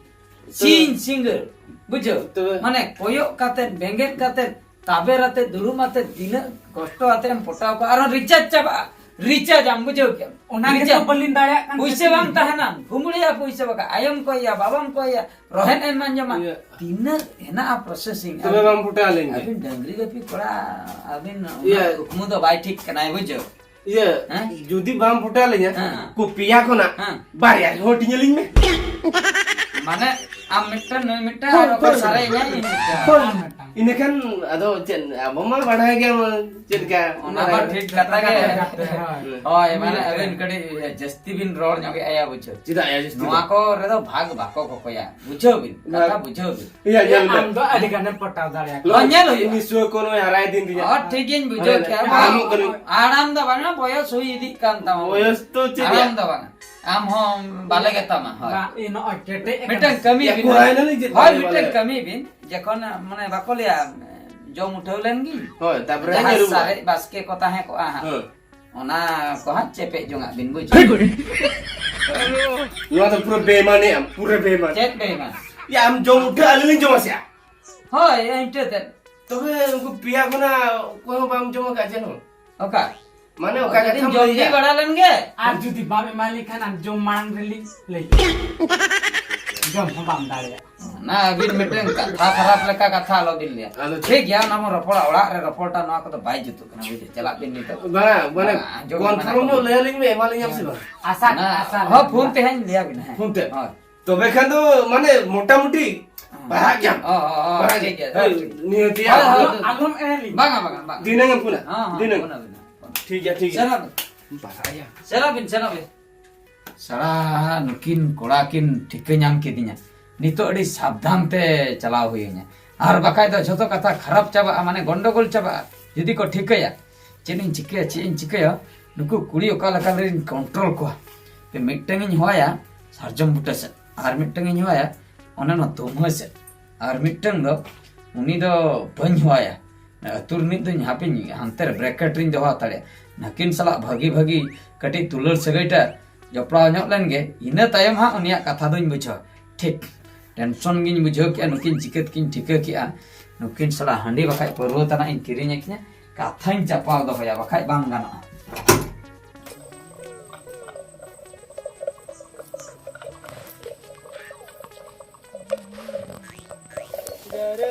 ᱛᱚ-, ᱥᱤᱧ ᱥᱤᱸᱜᱟᱹᱲ, ᱵᱩᱡᱷᱟᱹᱣ? ᱛᱚᱵᱮ ᱢᱟᱱᱮ ᱠᱚᱭᱚᱜ ᱠᱟᱛᱮ, ᱵᱮᱸᱜᱮᱫ ᱠᱟᱛᱮ, ᱛᱟᱵᱮᱨ ᱟᱛᱮ, ᱫᱩᱲᱩᱵ ᱟᱛᱮ, ᱛᱤᱱᱟᱹᱜ ᱠᱚᱥᱴᱚ ᱟᱛᱮ ᱮᱢ ᱯᱚᱴᱟᱣ ᱠᱚᱣᱟ, ᱟᱨᱦᱚᱸ ᱨᱤᱪᱟᱨᱡᱽ ᱪᱟᱵᱟᱜᱼᱟ᱾ ᱨᱤᱪᱟᱨᱡᱽ ᱟᱢ, ᱵᱩᱡᱷᱟᱹᱣ ᱠᱮᱫᱟᱢ? ᱚᱱᱟ ᱜᱮ ᱨᱤᱪᱟᱨᱡᱽ᱾ ᱛᱚ ᱵᱟᱹᱞᱤᱧ ᱫᱟᱲᱮᱭᱟᱜ ᱠᱟᱱ ᱯᱩᱭᱥᱟᱹ ᱠᱷᱟᱹᱛᱤᱨ ᱵᱟᱝ ᱛᱮ᱾ ᱛᱟᱦᱮᱱᱟ, ᱠᱩᱢᱵᱽᱲᱩᱭᱟ ᱯᱩᱭᱥᱟᱹ ᱵᱟᱠᱷᱟᱡ᱾ ᱟᱭᱳᱢ ᱠᱚᱭᱟ, ᱵᱟᱵᱟᱢ ᱠᱚᱭᱟ, ᱨᱚᱦᱮᱫ ᱮᱢ ᱟᱸᱡᱚᱢᱟ᱾ ᱤᱭᱟᱹ᱾ ᱛᱤᱱᱟᱹᱜ ᱦᱮᱱᱟᱜᱼᱟ processing᱾ ᱛᱚᱵᱮ ᱟᱹᱵᱤᱱ, ᱵᱟᱢ ᱯᱚᱴᱟᱣ ᱞᱮᱱ ᱜᱮ? ᱟᱹᱵᱤᱱ ᱰᱟᱹᱝᱨᱤ ᱜᱟᱹᱯᱤ ᱠᱚᱲᱟ, ᱟᱹᱵᱤᱱ ᱤᱭᱟᱹ᱾ ᱩᱱᱟᱹᱜ ᱠᱩᱠᱢᱩ ᱫᱚ ᱵᱟᱭ ᱴᱷᱤᱠ ᱠᱟᱱᱟᱭ, ᱵᱩᱡᱷᱟᱹᱣ? ᱤᱭᱟᱹ, ᱦᱮᱸ? ᱡᱩᱫᱤ ᱵᱟᱢ ᱯᱚᱴᱟᱣ ᱞᱤᱧᱟ, ᱦᱮᱸ᱾ ᱩᱱᱠᱩ ᱯᱮᱭᱟ ᱠᱷᱚᱱᱟᱜ ᱦᱮᱸ᱾ ᱵᱟᱨᱭᱟ ᱦᱟᱹᱴᱤᱧ ᱟᱹᱞᱤᱧ ᱢᱮ᱾ ᱢᱟᱱᱮ ᱟᱢ ᱢᱤᱫᱴᱟᱝ, ᱱᱩᱭ ᱢᱤᱫᱴᱟᱝ, ᱦᱳᱭ, ᱟᱨ ᱚᱠᱚᱭ ᱦᱳᱭ᱾ ᱥᱟᱨᱮᱡ ᱮᱱᱟᱭ, ᱩᱱᱤ ᱢᱤᱫᱴᱟᱝ᱾ ᱦᱳᱭ᱾ ᱟᱨ ᱢᱤᱫᱴᱟᱝ᱾ ᱤᱱᱟᱹᱠᱷᱟᱱ ᱟᱫᱚ ᱪᱮᱫ, ᱟᱵᱚ ᱢᱟ ᱵᱟᱲᱟᱭ ᱜᱮᱭᱟ ᱪᱮᱫ ᱞᱮᱠᱟ᱾ ᱚᱱᱟ ᱢᱟ ᱴᱷᱤᱠ ᱠᱟᱛᱷᱟ ᱜᱮ᱾ ᱦᱳᱭ᱾ ᱦᱳᱭ, ᱢᱟᱱᱮ ᱟᱵᱮᱱ ᱠᱟᱹᱴᱤᱡ ᱡᱟᱹᱥᱛᱤ ᱵᱤᱱ ᱨᱚᱲ ᱧᱚᱜ ᱮᱫᱼᱟ ᱭᱟ, ᱵᱩᱡᱷᱟᱹᱣ᱾ ᱪᱮᱫᱟᱜ ᱭᱟ ᱡᱟᱹᱥᱛᱤ ᱱᱚᱣᱟ ᱫᱚ? ᱠᱚ ᱨᱮᱫᱚ ᱵᱷᱟᱜᱽ ᱵᱟᱠᱚ ᱠᱚᱠᱚᱭᱟ, ᱵᱩᱡᱷᱟᱹᱣ ᱵᱤᱱ, ᱠᱟᱛᱷᱟ ᱵᱷᱟᱜᱽ᱾ ᱵᱩᱡᱷᱟᱹᱣ ᱵᱤᱱ᱾ ᱤᱭᱟᱹ, ᱧᱮᱞ ᱢᱮ᱾ ᱟᱢ ᱫᱚ ᱟᱹᱰᱤ ᱜᱟᱱᱮᱢ ᱯᱚᱴᱟᱣ ᱫᱟᱲᱮᱭᱟᱜᱼᱟ᱾ ᱦᱳᱭ, ᱧᱮᱞ ᱦᱩᱭᱩᱜᱼᱟ᱾ ᱱᱤᱥᱩᱣᱟᱹ ᱠᱚ ᱱᱚᱜᱼᱚᱭ ᱦᱟᱨᱟᱭ ᱫᱤᱱ ᱛᱤᱧᱟ᱾ ᱦᱳᱭ, ᱴᱷᱤᱠ ᱜᱮᱧ ᱵᱩᱡᱷᱟᱹᱣ ᱦᱳᱭ, ᱠᱮᱜᱼᱟ᱾ ᱦᱳᱭ, ᱵᱟᱝ, ᱦᱳᱭ᱾ ᱟᱲᱟᱢ ᱫᱚ ᱵᱟᱝᱟ, ᱵᱚᱭᱚᱥ ᱦᱩᱭ ᱤᱫᱤᱜ ᱠᱟᱱ ᱛᱟᱢᱟ᱾ ᱵᱚᱭᱚᱥ ᱫᱚ ᱪᱮᱫ ᱟᱲᱟᱢ ᱭᱟ? ᱫᱚ ᱵᱟᱝᱟ᱾ ᱟᱢ ᱦᱚᱸ ᱵᱟᱞᱮ ᱜᱮ ᱛᱟᱢᱟ, ᱦᱳᱭ᱾ ᱵᱟ, ᱤᱧ ᱱᱚᱜᱼᱚᱭ ᱠᱮᱴᱮᱡ ᱢᱤᱫᱴᱟᱝ ᱟᱠᱟᱱᱟ᱾ ᱠᱟᱹᱢᱤ ᱭᱟ, ᱵᱤᱱ᱾ ᱠᱚᱲᱟ ᱦᱮᱱᱟᱞᱤᱧ ᱪᱮᱫ ᱦᱳᱭ, ᱵᱟᱞᱮ ᱢᱤᱫᱴᱟᱝ ᱵᱟᱞᱮ? ᱠᱟᱹᱢᱤ ᱵᱤᱱ᱾ ᱡᱚᱠᱷᱚᱱ, ᱢᱟᱱᱮ, ᱵᱟᱠᱚ ᱞᱟᱹᱭᱟ, ᱡᱚᱢ ᱩᱴᱷᱟᱹᱣ ᱞᱮᱱ ᱜᱤᱧ᱾ ᱦᱳᱭ, ᱛᱟᱯᱚᱨᱮ ᱡᱟᱦᱟᱸ ᱧᱮᱞ ᱨᱩᱣᱟᱹᱲ᱾ ᱥᱟᱨᱮᱡ ᱵᱟᱥᱠᱮ ᱠᱚ ᱛᱟᱦᱮᱸ ᱠᱚᱜᱼᱟ ᱦᱟᱸᱜ᱾ ᱦᱮᱸ᱾ ᱚᱱᱟ ᱠᱚ ᱦᱟᱸᱜ ᱪᱮᱯᱮᱡ ᱡᱚᱝᱟᱜ ᱵᱤᱱ, ᱵᱩᱡᱽ? ᱱᱚᱣᱟ ᱫᱚ ᱯᱩᱨᱟᱹ ᱵᱮᱢᱟᱱᱮ ᱟᱢ, ᱯᱩᱨᱟᱹ ᱵᱮᱢᱟᱱ᱾ ᱪᱮᱫ ᱵᱮᱢᱟᱱ? ᱭᱟ, ᱟᱢ ᱡᱚᱢ ᱩᱴᱷᱟᱹ, ᱟᱹᱞᱤᱧ ᱞᱤᱧ ᱡᱚᱢᱟ ᱥᱮ? ᱦᱳᱭ, ᱤᱱᱠᱟᱹ ᱛᱮᱫ᱾ ᱛᱚᱵᱮ ᱩᱱᱠᱩ ᱯᱮᱭᱟ ᱠᱷᱚᱱᱟᱜ ᱚᱠᱚᱭ ᱦᱚᱸ ᱵᱟᱢ ᱡᱚᱢ ᱟᱠᱟᱫ ᱪᱮᱫ ᱦᱚᱸ? ᱚᱠᱟ? ᱢᱟᱱᱮ ᱚᱠᱟ ᱠᱟᱹᱴᱤᱡ ᱠᱟᱛᱷᱟᱢ ᱡᱚᱢ ᱞᱟᱹᱭ ᱜᱮ ᱮᱫᱟ? ᱵᱟᱲᱟ ᱞᱮᱱ ᱜᱮ᱾ ᱟᱨ ᱡᱩᱫᱤ ᱵᱟᱢ ᱮᱢᱟ ᱞᱤᱧ ᱠᱷᱟᱱ ᱟᱢ ᱡᱚᱢ ᱢᱟᱲᱟᱝ ᱨᱮᱞᱤᱧ ᱞᱟᱹᱭ ᱠᱮᱫᱟ᱾ ᱡᱚᱢ ᱦᱚᱸ ᱵᱟᱢ ᱫᱟᱲᱮᱭᱟᱜᱼᱟ᱾ ᱚᱱᱟ ᱟᱹᱵᱤᱱ ᱢᱤᱫᱴᱟᱝ ᱠᱟᱛᱷᱟ ᱠᱷᱟᱨᱟᱯ ᱞᱮᱠᱟ ᱠᱟᱛᱷᱟ ᱟᱞᱚ ᱵᱤᱱ ᱞᱟᱹᱭᱟ᱾ ᱟᱫᱚ ᱴᱷᱤᱠ ᱜᱮᱭᱟ, ᱚᱱᱟ ᱢᱟ ᱨᱚᱯᱚᱲᱟ, ᱚᱲᱟᱜ ᱨᱮ ᱨᱚᱯᱚᱲ ᱴᱟ, ᱱᱚᱣᱟ ᱠᱚᱫᱚ ᱵᱟᱭ ᱡᱩᱛᱩᱜ ᱠᱟᱱᱟ, ᱵᱩᱡᱷᱟᱹᱣ? ᱪᱟᱞᱟᱜ ᱵᱤᱱ ᱱᱤᱛᱚᱜ᱾ ᱵᱟᱝᱟ, ᱢᱟᱱᱮ ᱵᱟᱝᱟ, ᱟᱸᱡᱚᱢ ᱠᱚᱱᱯᱷᱟᱨᱢ ᱢᱟᱱᱟ ᱧᱚᱜ ᱠᱚ᱾ ᱞᱟᱹᱭ ᱟᱹᱞᱤᱧ ᱢᱮ, ᱮᱢᱟᱞᱤᱧᱟᱢ ᱥᱮ ᱵᱟᱝ? ᱟᱥᱟ, ᱚᱱᱟ ᱟᱥᱟ ᱦᱚᱸ ᱞᱟᱹᱜᱤᱫ᱾ ᱯᱷᱳᱱ ᱛᱮ ᱦᱟᱸᱜ ᱞᱟᱹᱭ ᱟᱵᱤᱱᱟ, ᱦᱮᱸ᱾ ᱯᱷᱳᱱ ᱛᱮ? ᱦᱳᱭ᱾ ᱛᱚᱵᱮ ᱠᱷᱟᱱ ᱫᱚ, ᱢᱟᱱᱮ, ᱢᱚᱴᱟᱢᱩᱴᱤ ᱦᱮᱸ᱾ ᱯᱟᱲᱦᱟᱜ ᱜᱮᱭᱟᱢ᱾ ᱚ, ᱚ, ᱚ, ᱯᱟᱲᱦᱟᱜ ᱴᱷᱤᱠ ᱜᱮᱭᱟᱢ᱾ ᱜᱮᱭᱟ, ᱦᱳᱭ, ᱴᱷᱤᱠ ᱜᱮᱭᱟ᱾ ᱱᱤᱦᱟᱹᱛᱤ ᱦᱳᱭ, ᱟᱢ ᱦᱳᱭ, ᱫᱚ ᱦᱳᱭ᱾ ᱟᱞᱚᱢ ᱮᱲᱮ ᱞᱤᱧ᱾ ᱵᱟᱝᱟ, ᱵᱟᱝᱟ, ᱵᱟᱝᱟ᱾ ᱫᱷᱤᱱᱟᱹᱝ ᱮᱢ ᱯᱷᱳᱱᱟ, ᱦᱚᱸ, ᱦᱚᱸ, ᱫᱷᱤᱱᱟᱹᱝ᱾ ᱯᱷᱳᱱ ᱟᱵᱤᱱᱟ᱾ ᱴᱷᱤᱠ ᱜᱮᱭᱟ, ᱴᱷᱤᱠ ᱜᱮᱭᱟ᱾ ᱥᱮᱱᱚᱜ ᱵᱤᱱ᱾ ᱯᱟᱲᱦᱟᱜ ᱜᱮᱭᱟᱢ᱾ ᱥᱮᱱᱚᱜ ᱵᱤᱱ, ᱥᱮᱱᱚᱜ ᱵᱤᱱ᱾ ᱥᱟᱞᱟ ᱱᱩᱠᱤᱱ ᱠᱚᱲᱟ ᱠᱤᱱ ᱴᱷᱤᱠᱟᱹ ᱧᱟᱢ ᱠᱤᱫᱤᱧᱟ᱾ ᱱᱤᱛᱚᱜ ᱟᱹᱰᱤ ᱥᱟᱵᱫᱷᱟᱱ ᱛᱮ ᱪᱟᱞᱟᱣ ᱦᱩᱭᱟᱹᱧᱟ᱾ ᱟᱨ ᱵᱟᱠᱷᱟᱡ ᱫᱚ ᱡᱷᱚᱛᱚ ᱠᱟᱛᱷᱟ ᱠᱷᱟᱨᱟᱯ ᱪᱟᱵᱟᱜᱼᱟ, ᱢᱟᱱᱮ ᱜᱚᱱᱰᱚᱜᱳᱞ ᱪᱟᱵᱟᱜᱼᱟ᱾ ᱡᱩᱫᱤ ᱠᱚ ᱴᱷᱤᱠᱟᱹᱭᱟ, ᱪᱮᱫ ᱤᱧ ᱪᱤᱠᱟᱹᱭᱟ, ᱪᱮᱫ ᱤᱧ ᱪᱤᱠᱟᱹᱭᱟ? ᱱᱩᱠᱩ ᱠᱩᱲᱤ ᱚᱠᱟ ᱞᱮᱠᱟ ᱨᱤᱧ control ᱠᱚᱣᱟ? ᱛᱮ ᱢᱤᱫᱴᱟᱝ ᱤᱧ ᱦᱚᱦᱚᱭᱟ ᱥᱟᱨᱡᱚᱢ ᱵᱩᱴᱟᱹ ᱥᱮᱫ, ᱟᱨ ᱢᱤᱫᱴᱟᱝ ᱤᱧ ᱦᱚᱦᱚᱭᱟ ᱚᱱᱮ ᱚᱱᱟ ᱫᱩᱢᱦᱟᱹ ᱥᱮᱫ, ᱟᱨ ᱢᱤᱫᱴᱟᱝ ᱫᱚ, ᱩᱱᱤ ᱫᱚ ᱵᱟᱹᱧ ᱦᱚᱦᱚᱭᱟ᱾ ᱟᱹᱛᱩ ᱨᱤᱱᱤᱡ ᱫᱚᱧ ᱦᱟᱯᱮᱧ ᱦᱟᱱᱛᱮ ᱨᱮ bracket ᱨᱤᱧ ᱫᱚᱦᱚ ᱦᱟᱛᱟᱲᱮᱭᱟ᱾ ᱱᱟᱹᱠᱤᱱ ᱥᱟᱞᱟᱜ ᱵᱷᱟᱹᱜᱤ ᱵᱷᱟᱹᱜᱤ ᱠᱟᱹᱴᱤᱡ ᱫᱩᱞᱟᱹᱲ ᱥᱟᱹᱜᱟᱹᱭ ᱴᱟ ᱡᱚᱯᱲᱟᱣ ᱧᱚᱜ ᱞᱮᱱ ᱜᱮ, ᱤᱱᱟᱹ ᱛᱟᱭᱚᱢ ᱦᱟᱸᱜ ᱩᱱᱤᱭᱟᱜ ᱠᱟᱛᱷᱟ ᱫᱚᱧ ᱵᱩᱡᱷᱟᱹᱣᱟ᱾ ᱴᱷᱤᱠ tension ᱜᱤᱧ ᱵᱩᱡᱷᱟᱹᱣ ᱠᱮᱜᱼᱟ, ᱱᱩᱠᱤᱱ ᱪᱤᱠᱟᱹ ᱛᱮᱠᱤᱱ ᱴᱷᱤᱠᱟᱹ ᱠᱮᱜᱼᱟ, ᱱᱩᱠᱤᱱ ᱥᱟᱞᱟᱜ ᱦᱟᱺᱰᱤ ᱵᱟᱠᱷᱟᱡ ᱯᱟᱹᱨᱣᱟᱹ ᱛᱟᱱᱟᱜ ᱤᱧ ᱠᱤᱨᱤᱧ ᱟᱹᱠᱤᱱᱟ, ᱠᱟᱛᱷᱟᱧ ᱪᱟᱯᱟᱣ ᱫᱚᱦᱚᱭᱟ, ᱵᱟᱠᱷᱟᱡ ᱵᱟᱝ ᱜᱟᱱᱚᱜᱼᱟ᱾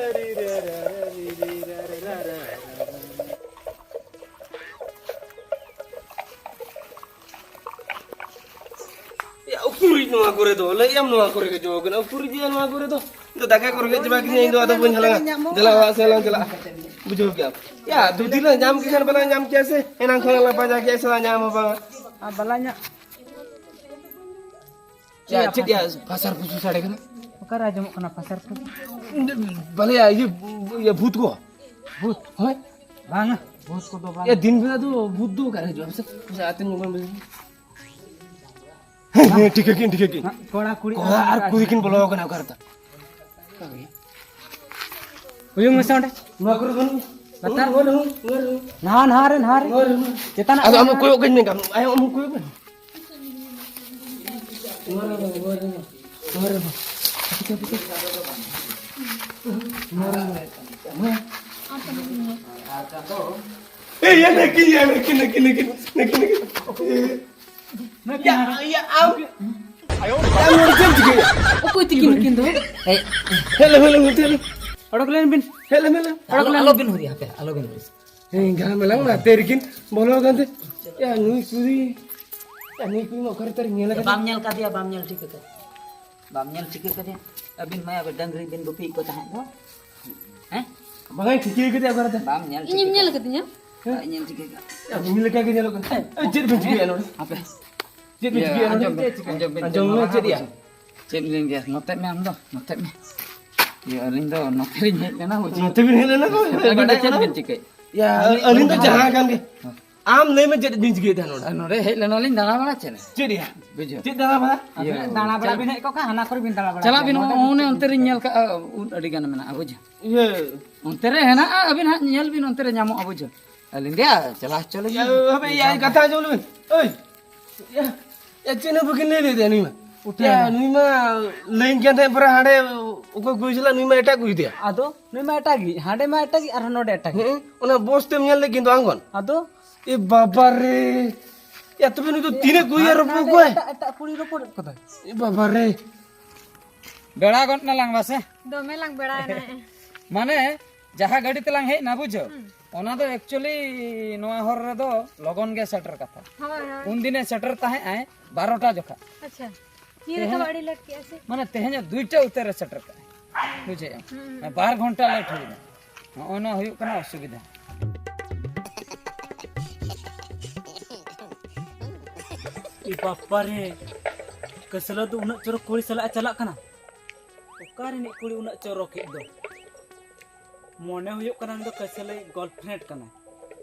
ᱭᱟ, ᱩᱠᱩᱨᱤᱡ ᱱᱚᱣᱟ ᱠᱚᱨᱮ ᱫᱚ, ᱞᱟᱹᱭ ᱟᱢ ᱱᱚᱣᱟ ᱠᱚᱨᱮ ᱜᱮ ᱡᱚ ᱠᱟᱱᱟ, ᱩᱠᱩᱨᱤᱡ ᱭᱟ ᱱᱚᱣᱟ ᱠᱚᱨᱮ ᱫᱚ᱾ ᱤᱧ ᱫᱚ ᱫᱟᱠᱟ ᱠᱚ ᱨᱮᱸᱜᱮᱡ ᱪᱟᱵᱟ ᱠᱤᱫᱤᱧᱟ, ᱤᱧ ᱫᱚ ᱟᱫᱚ ᱵᱟᱹᱧ ᱦᱟᱞᱟᱝᱟ᱾ ᱫᱮᱞᱟ ᱚᱲᱟᱜ ᱥᱮᱫ ᱞᱟᱝ ᱪᱟᱞᱟᱜᱼᱟ᱾ ᱵᱩᱡᱷᱟᱹᱣ ᱠᱮᱜᱼᱟᱢ? ᱭᱟ, ᱫᱩᱫᱤ ᱞᱮ ᱧᱟᱢ ᱠᱮ ᱠᱷᱟᱱ ᱵᱟᱞᱟᱝ ᱧᱟᱢ ᱠᱮᱭᱟ ᱥᱮ, ᱮᱱᱟᱝ ᱠᱷᱚᱱ ᱞᱟᱝ ᱯᱟᱸᱡᱟ ᱠᱮᱜᱼᱟ ᱥᱮ ᱞᱟᱝ ᱧᱟᱢ ᱦᱚᱸ ᱵᱟᱝᱟ᱾ ᱟᱨ ᱵᱟᱞᱟ ᱧᱟᱜ᱾ ᱭᱟ, ᱪᱮᱫ ᱭᱟ, ᱯᱷᱟᱥᱟᱨ ᱯᱷᱩᱥᱩᱨ ᱥᱟᱰᱮ ᱠᱟᱱᱟ? ᱚᱠᱟᱨᱮ ᱟᱸᱡᱚᱢᱚᱜ ᱠᱟᱱᱟ ᱯᱷᱟᱥᱟᱨ ᱯᱷᱩᱥᱩᱨ? ᱵᱟᱞᱮ ᱭᱟ, ᱤᱭᱟᱹ, ᱤᱭᱟᱹ, ᱵᱷᱩᱛ ᱠᱚ᱾ ᱵᱷᱩᱛ? ᱦᱳᱭ᱾ ᱵᱟᱝᱟ, ᱵᱷᱩᱛ ᱠᱚᱫᱚ ᱵᱟᱝ᱾ ᱭᱟ, ᱫᱤᱱ ᱵᱮᱲᱟ ᱫᱚ ᱵᱷᱩᱛ ᱫᱚ ᱚᱠᱟᱨᱮ ᱦᱤᱡᱩᱜᱼᱟ? ᱢᱟᱥᱮ, ᱢᱟᱥᱮ, ᱟᱛᱮ ᱧᱮᱞ ᱢᱮ᱾ ᱦᱮᱸ, ᱦᱮᱸ, ᱴᱷᱤᱠᱟᱹ ᱠᱤᱱ, ᱴᱷᱤᱠᱟᱹ ᱠᱤᱱ᱾ ᱦᱮᱸ, ᱠᱚᱲᱟ, ᱠᱩᱲᱤ ᱠᱚᱲᱟ ᱟᱨ ᱟᱨ ᱠᱩᱲᱤ ᱠᱤᱱ ᱵᱚᱞᱚ ᱟᱠᱟᱱᱟ ᱚᱠᱟ ᱨᱮ ᱛᱟ? ᱦᱩᱭᱩᱝ ᱢᱮᱥᱮ ᱚᱸᱰᱮ᱾ ᱱᱚᱣᱟ ᱠᱚᱨᱮ ᱵᱟᱹᱱᱩᱜ᱾ ᱞᱟᱛᱟᱨ? ᱱᱚᱣᱟ ᱨᱮᱦᱚᱸ, ᱱᱚᱣᱟ ᱨᱮᱦᱚᱸ᱾ ᱱᱟᱦᱟ, ᱱᱟᱦᱟ ᱨᱮ, ᱱᱟᱦᱟ ᱨᱮ᱾ ᱱᱚᱣᱟ ᱨᱮᱦᱚᱸ᱾ ᱪᱮᱛᱟᱱᱟᱜ ᱟᱫᱚ ᱨᱮ ᱟᱢ ᱱᱟᱦᱟ᱾ ᱠᱚᱭᱚᱜ ᱠᱟᱹᱧ ᱢᱮ, ᱟᱢ, ᱟᱭᱳ, ᱟᱢ ᱠᱚᱭᱚᱜ ᱢᱮ᱾ ᱱᱚᱣᱟ ᱨᱮᱦᱚᱸ, ᱱᱚᱣᱟ ᱨᱮᱦᱚᱸ᱾ ᱱᱚᱣᱟ ᱨᱮᱦᱚᱸ᱾ ᱦᱟᱯᱮ, ᱦᱟᱯᱮ, ᱦᱟᱯᱮ᱾ ᱱᱚᱣᱟ ᱨᱮᱦᱚᱸ᱾ ᱱᱚᱣᱟ᱾ ᱮᱭ, ᱭᱟ, ᱱᱟᱹᱠᱤᱱ, ᱭᱟ, ᱱᱟᱹᱠᱤᱱ, ᱱᱟᱹᱠᱤᱱ, ᱱᱟᱹᱠᱤᱱ, ᱱᱟᱹᱠᱤᱱ, ᱱᱟᱹᱠᱤᱱ᱾ ᱮᱭ᱾ ᱭᱟ, ᱭᱟ, ᱟᱢ᱾ ᱟᱢ ᱱᱚᱰᱮ ᱪᱮᱫ ᱮᱢ ᱪᱤᱠᱟᱹᱭᱟ? ᱚᱠᱚᱭ ᱛᱤᱠᱤᱱ ᱱᱩᱠᱤᱱ ᱫᱚ? ᱦᱮᱡ ᱞᱮ, ᱦᱮᱡ ᱞᱮ, ᱦᱮᱡ ᱞᱮ᱾ ᱚᱰᱚᱠ ᱞᱮᱱ ᱵᱤᱱ᱾ ᱦᱮᱡ ᱞᱮ, ᱦᱮᱡ ᱞᱮ᱾ ᱚᱰᱚᱠ ᱟᱞᱚ, ᱞᱮᱱ ᱟᱞᱚ ᱵᱤᱱ᱾ ᱵᱤᱱ ᱦᱩᱨᱤᱭᱟ, ᱦᱟᱯᱮ, ᱟᱞᱚ ᱵᱤᱱ ᱦᱩᱨᱤᱭᱟ᱾ ᱦᱮᱸ, ᱜᱷᱟᱢ ᱞᱟᱝ ᱢᱟ ᱛᱮᱨᱤᱠᱤᱱ ᱵᱚᱞᱚ ᱟᱠᱟᱱ ᱛᱮ᱾ ᱭᱟ, ᱱᱩᱭ ᱠᱩᱲᱤ, ᱭᱟ, ᱱᱩᱭ ᱠᱩᱲᱤ ᱢᱟ ᱚᱠᱟᱨᱮ ᱛᱟᱨᱤᱧ ᱧᱮᱞ ᱟᱠᱟᱫᱮ? ᱵᱟᱢ ᱧᱮᱞ ᱠᱟᱫᱮᱭᱟ, ᱵᱟᱢ ᱧᱮᱞ ᱴᱷᱤᱠ ᱟᱠᱟᱫᱮᱭᱟ᱾ ᱵᱟᱢ ᱧᱮᱞ ᱴᱷᱤᱠᱟᱹ ᱠᱟᱫᱮᱭᱟ? ᱟᱹᱵᱤᱱ ᱢᱟ ᱟᱵᱮᱱ ᱰᱟᱝᱨᱤ ᱵᱤᱱ ᱜᱩᱯᱤᱭᱮᱫ ᱠᱚ ᱛᱟᱦᱮᱸᱫ ᱫᱚ᱾ ᱦᱮᱸ? ᱵᱟᱝᱟᱧ ᱴᱷᱤᱠᱟᱹ ᱠᱟᱫᱮᱭᱟ ᱚᱠᱟᱨᱮ ᱛᱟᱨ᱾ ᱵᱟᱢ ᱧᱮᱞ ᱴᱷᱤᱠᱟᱹ ᱤᱧᱮᱢ ᱧᱮᱞ ᱠᱟᱫᱮᱭᱟ? ᱠᱟᱫᱤᱧᱟ? ᱦᱮᱸ? ᱤᱧ ᱧᱮᱞ ᱴᱷᱤᱠᱟᱹ ᱠᱟᱫᱮᱭᱟ᱾ ᱩᱱᱤ ᱞᱮᱠᱟ ᱜᱮ ᱧᱮᱞᱚᱜ ᱠᱟᱱᱟ᱾ ᱮ, ᱪᱮᱫ ᱵᱤᱱ ᱪᱤᱠᱟᱹᱭᱟ ᱱᱚᱰᱮ? ᱦᱟᱯᱮ᱾ ᱪᱮᱫ ᱵᱤᱱ ᱤᱭᱟᱹ, ᱪᱤᱠᱟᱹᱭᱟ ᱱᱚᱰᱮ? ᱟᱸᱡᱚᱢ ᱵᱤᱱ, ᱪᱮᱫ ᱪᱤᱠᱟᱹᱭᱟ? ᱟᱸᱡᱚᱢ ᱵᱤᱱ᱾ ᱟᱸᱡᱚᱢ ᱢᱮ, ᱪᱮᱫ ᱭᱟ? ᱪᱮᱫ ᱞᱤᱧ ᱞᱟᱹᱭᱟ? ᱱᱚᱛᱮ ᱢᱮ ᱟᱢ ᱫᱚ, ᱱᱚᱛᱮ ᱢᱮ᱾ ᱤᱭᱟᱹ, ᱟᱹᱞᱤᱧ ᱫᱚ ᱱᱚᱛᱮ ᱞᱤᱧ ᱦᱮᱡ ᱞᱮᱱᱟ, ᱵᱩᱡᱷᱟᱹᱣ᱾ ᱱᱚᱛᱮ ᱵᱤᱱ ᱦᱮᱡ ᱞᱮᱱᱟ ᱠᱚ? ᱟᱹᱵᱤᱱ ᱫᱚ ᱵᱟᱰᱟᱭ ᱪᱮᱫ ᱠᱟᱱᱟ? ᱵᱤᱱ ᱪᱤᱠᱟᱹᱭ? ᱭᱟ, ᱟᱹᱞᱤᱧ ᱫᱚ ᱡᱟᱦᱟᱸ ᱠᱟᱱ ᱜᱮ᱾ ᱦᱮᱸ᱾ ᱟᱢ ᱞᱟᱹᱭ ᱢᱮ, ᱪᱮᱫ ᱵᱤᱱ ᱪᱤᱠᱟᱹᱭᱮᱫ ᱛᱟᱦᱮᱱ ᱱᱚᱰᱮ? ᱟᱨ ᱱᱚᱰᱮ ᱦᱮᱡ ᱞᱮᱱᱟᱞᱤᱧ ᱫᱟᱬᱟ ᱵᱟᱲᱟ ᱪᱮᱫ? ᱪᱮᱫ ᱭᱟ? ᱵᱩᱡᱷᱟᱹᱣ᱾ ᱪᱮᱫ ᱫᱟᱬᱟ ᱵᱟᱲᱟ? ᱤᱭᱟᱹ, ᱟᱹᱵᱤᱱ ᱫᱟᱬᱟ ᱵᱟᱲᱟ ᱪᱟᱞᱟᱜ ᱵᱤᱱ ᱦᱮᱡ ᱠᱚᱜ ᱠᱷᱟᱱ, ᱦᱟᱱᱟ ᱠᱚᱨᱮ ᱵᱤᱱ ᱫᱟᱬᱟ ᱵᱟᱲᱟ ᱪᱟᱞᱟᱜ ᱠᱮᱭᱟ, ᱵᱤᱱ, ᱱᱚᱰᱮ ᱵᱤᱱ ᱚᱱᱮ ᱪᱮᱫ ᱚᱱᱛᱮ ᱨᱤᱧ ᱵᱤᱱ ᱧᱮᱞ ᱠᱟᱜᱼᱟ, ᱩᱫ ᱟᱹᱰᱤ ᱜᱟᱱ ᱢᱮᱱᱟᱜᱼᱟ, ᱵᱩᱡᱷᱟᱹᱣ᱾ ᱤᱭᱟᱹ᱾ ᱚᱱᱛᱮ ᱨᱮ ᱦᱮᱱᱟᱜᱼᱟ, ᱟᱹᱵᱤᱱ ᱦᱟᱸᱜ ᱧᱮᱞ ᱵᱤᱱ, ᱚᱱᱛᱮ ᱨᱮ ᱧᱟᱢᱚᱜᱼᱟ, ᱵᱩᱡᱷᱟᱹᱣ᱾ ᱟᱹᱞᱤᱧ ᱫᱚ ᱪᱟᱞᱟᱣ ᱦᱚᱪᱚ ᱞᱤᱧ ᱭᱟ, ᱵᱤᱱ᱾ ᱦᱟᱯᱮ, ᱭᱟ, ᱠᱟᱛᱷᱟ ᱟᱸᱡᱚᱢ ᱞᱮᱵᱤᱱ᱾ ᱳᱭ᱾ ᱭᱟ, ᱭᱟ, ᱪᱮᱫ ᱦᱚᱸ ᱵᱟᱹᱠᱤᱱ ᱞᱟᱹᱭ ᱞᱮᱫᱟ ᱱᱩᱭ ᱢᱟ᱾ ᱩᱴᱷᱟᱹᱣ ᱭᱟ, ᱮᱱᱟ᱾ ᱱᱩᱭ ᱢᱟ ᱞᱟᱹᱭᱟᱹᱧ ᱠᱟᱱ ᱛᱟᱦᱮᱸᱫ ᱯᱚᱨᱮ ᱦᱟᱸᱰᱮ ᱚᱠᱚᱭ ᱠᱩᱲᱤ ᱥᱟᱞᱟᱜ, ᱱᱩᱭ ᱢᱟ ᱮᱴᱟᱜ ᱠᱩᱲᱤ ᱛᱟᱭᱟ᱾ ᱟᱫᱚ ᱱᱩᱭ ᱢᱟ ᱮᱴᱟᱜᱤᱡ, ᱦᱟᱸᱰᱮ ᱢᱟ ᱮᱴᱟᱜᱤᱡ, ᱟᱨᱦᱚᱸ ᱱᱚᱰᱮ ᱮᱴᱟᱜᱤᱡ᱾ ᱦᱮᱸ, ᱚᱱᱟ ᱵᱚᱥ ᱛᱮᱢ ᱧᱮᱞ ᱞᱮᱫ ᱠᱤᱱ ᱫᱚ ᱟᱝᱜᱚᱱ? ᱟᱫᱚ? ᱮ ᱵᱟᱵᱟ ᱨᱮ᱾ ᱭᱟ, ᱛᱚᱵᱮ ᱱᱩᱭ ᱫᱚ ᱛᱤᱱᱟᱹᱜ ᱠᱩᱲᱤ ᱟᱨ ᱨᱚᱯᱚᱲ ᱠᱚᱣᱟᱭ? ᱮᱴᱟᱜ, ᱮᱴᱟᱜ ᱠᱩᱲᱤ ᱨᱚᱯᱚᱲᱮᱫ ᱠᱚᱫᱚᱭ᱾ ᱮ ᱵᱟᱵᱟ ᱨᱮ᱾ ᱵᱮᱲᱟ ᱜᱚᱫ ᱱᱟᱞᱟᱝ ᱵᱟᱥᱮ? ᱫᱚᱢᱮ ᱞᱟᱝ ᱵᱮᱲᱟᱭᱮᱱᱟ᱾ ᱢᱟᱱᱮ, ᱡᱟᱦᱟᱸ ᱜᱟᱹᱰᱤ ᱛᱮᱞᱟᱝ ᱦᱮᱡ ᱮᱱᱟ, ᱵᱩᱡᱷᱟᱹᱣ? ᱦᱩᱸ᱾ ᱚᱱᱟ ᱫᱚ actually ᱱᱚᱣᱟ ᱦᱚᱨ ᱨᱮᱫᱚ ᱞᱚᱜᱚᱱ ᱜᱮ ᱥᱮᱴᱮᱨ ᱠᱟᱛᱷᱟ᱾ ᱦᱳᱭ, ᱦᱳᱭ᱾ ᱩᱱᱫᱤᱱᱮ ᱥᱮᱴᱮᱨ ᱛᱟᱦᱮᱸᱜ ᱟᱭ ᱵᱟᱨᱚᱴᱟ ᱡᱚᱠᱷᱟ᱾ ᱟᱪᱪᱷᱟ᱾ ᱱᱤᱭᱟᱹ ᱨᱮ ᱛᱚ ᱛᱮᱦᱮᱧ ᱟᱹᱰᱤ ᱞᱮᱴ ᱠᱮᱜᱼᱟ ᱥᱮ? ᱢᱟᱱᱮ ᱛᱮᱦᱮᱧᱟᱜ ᱫᱩᱭᱴᱟ ᱩᱛᱟᱹᱨ ᱨᱮ ᱥᱮᱴᱮᱨ ᱠᱟᱜᱼᱟᱭ᱾ ᱵᱩᱡᱷᱟᱹᱣ? ᱵᱟᱨ ᱜᱷᱚᱱᱴᱟ ᱞᱮᱴ ᱦᱩᱭᱱᱟ᱾ ᱱᱚᱜᱼᱚ ᱱᱚᱣᱟ ᱦᱩᱭᱩᱜ ᱠᱟᱱᱟ ᱚᱥᱩᱵᱤᱫᱷᱟ᱾ ᱤ ᱵᱟᱯᱟ ᱨᱮ, ᱠᱟᱹᱥᱞᱟᱹ ᱫᱚ ᱩᱱᱟᱹᱜ ᱪᱚᱨᱚᱠ ᱠᱩᱲᱤ ᱥᱟᱞᱟᱜ ᱮ ᱪᱟᱞᱟᱜ ᱠᱟᱱᱟ᱾ ᱚᱠᱟ ᱨᱤᱱᱤᱡ ᱠᱩᱲᱤ ᱩᱱᱟᱹᱜ ᱪᱚᱨᱚᱠᱤᱡ ᱫᱚ? ᱢᱚᱱᱮ ᱦᱩᱭᱩᱜ ᱠᱟᱱᱟ ᱩᱱᱤ ᱫᱚ ᱠᱟᱹᱥᱞᱟᱹᱭ ᱜᱟᱨᱞᱯᱷᱨᱮᱱᱰ ᱠᱟᱱᱟᱭ,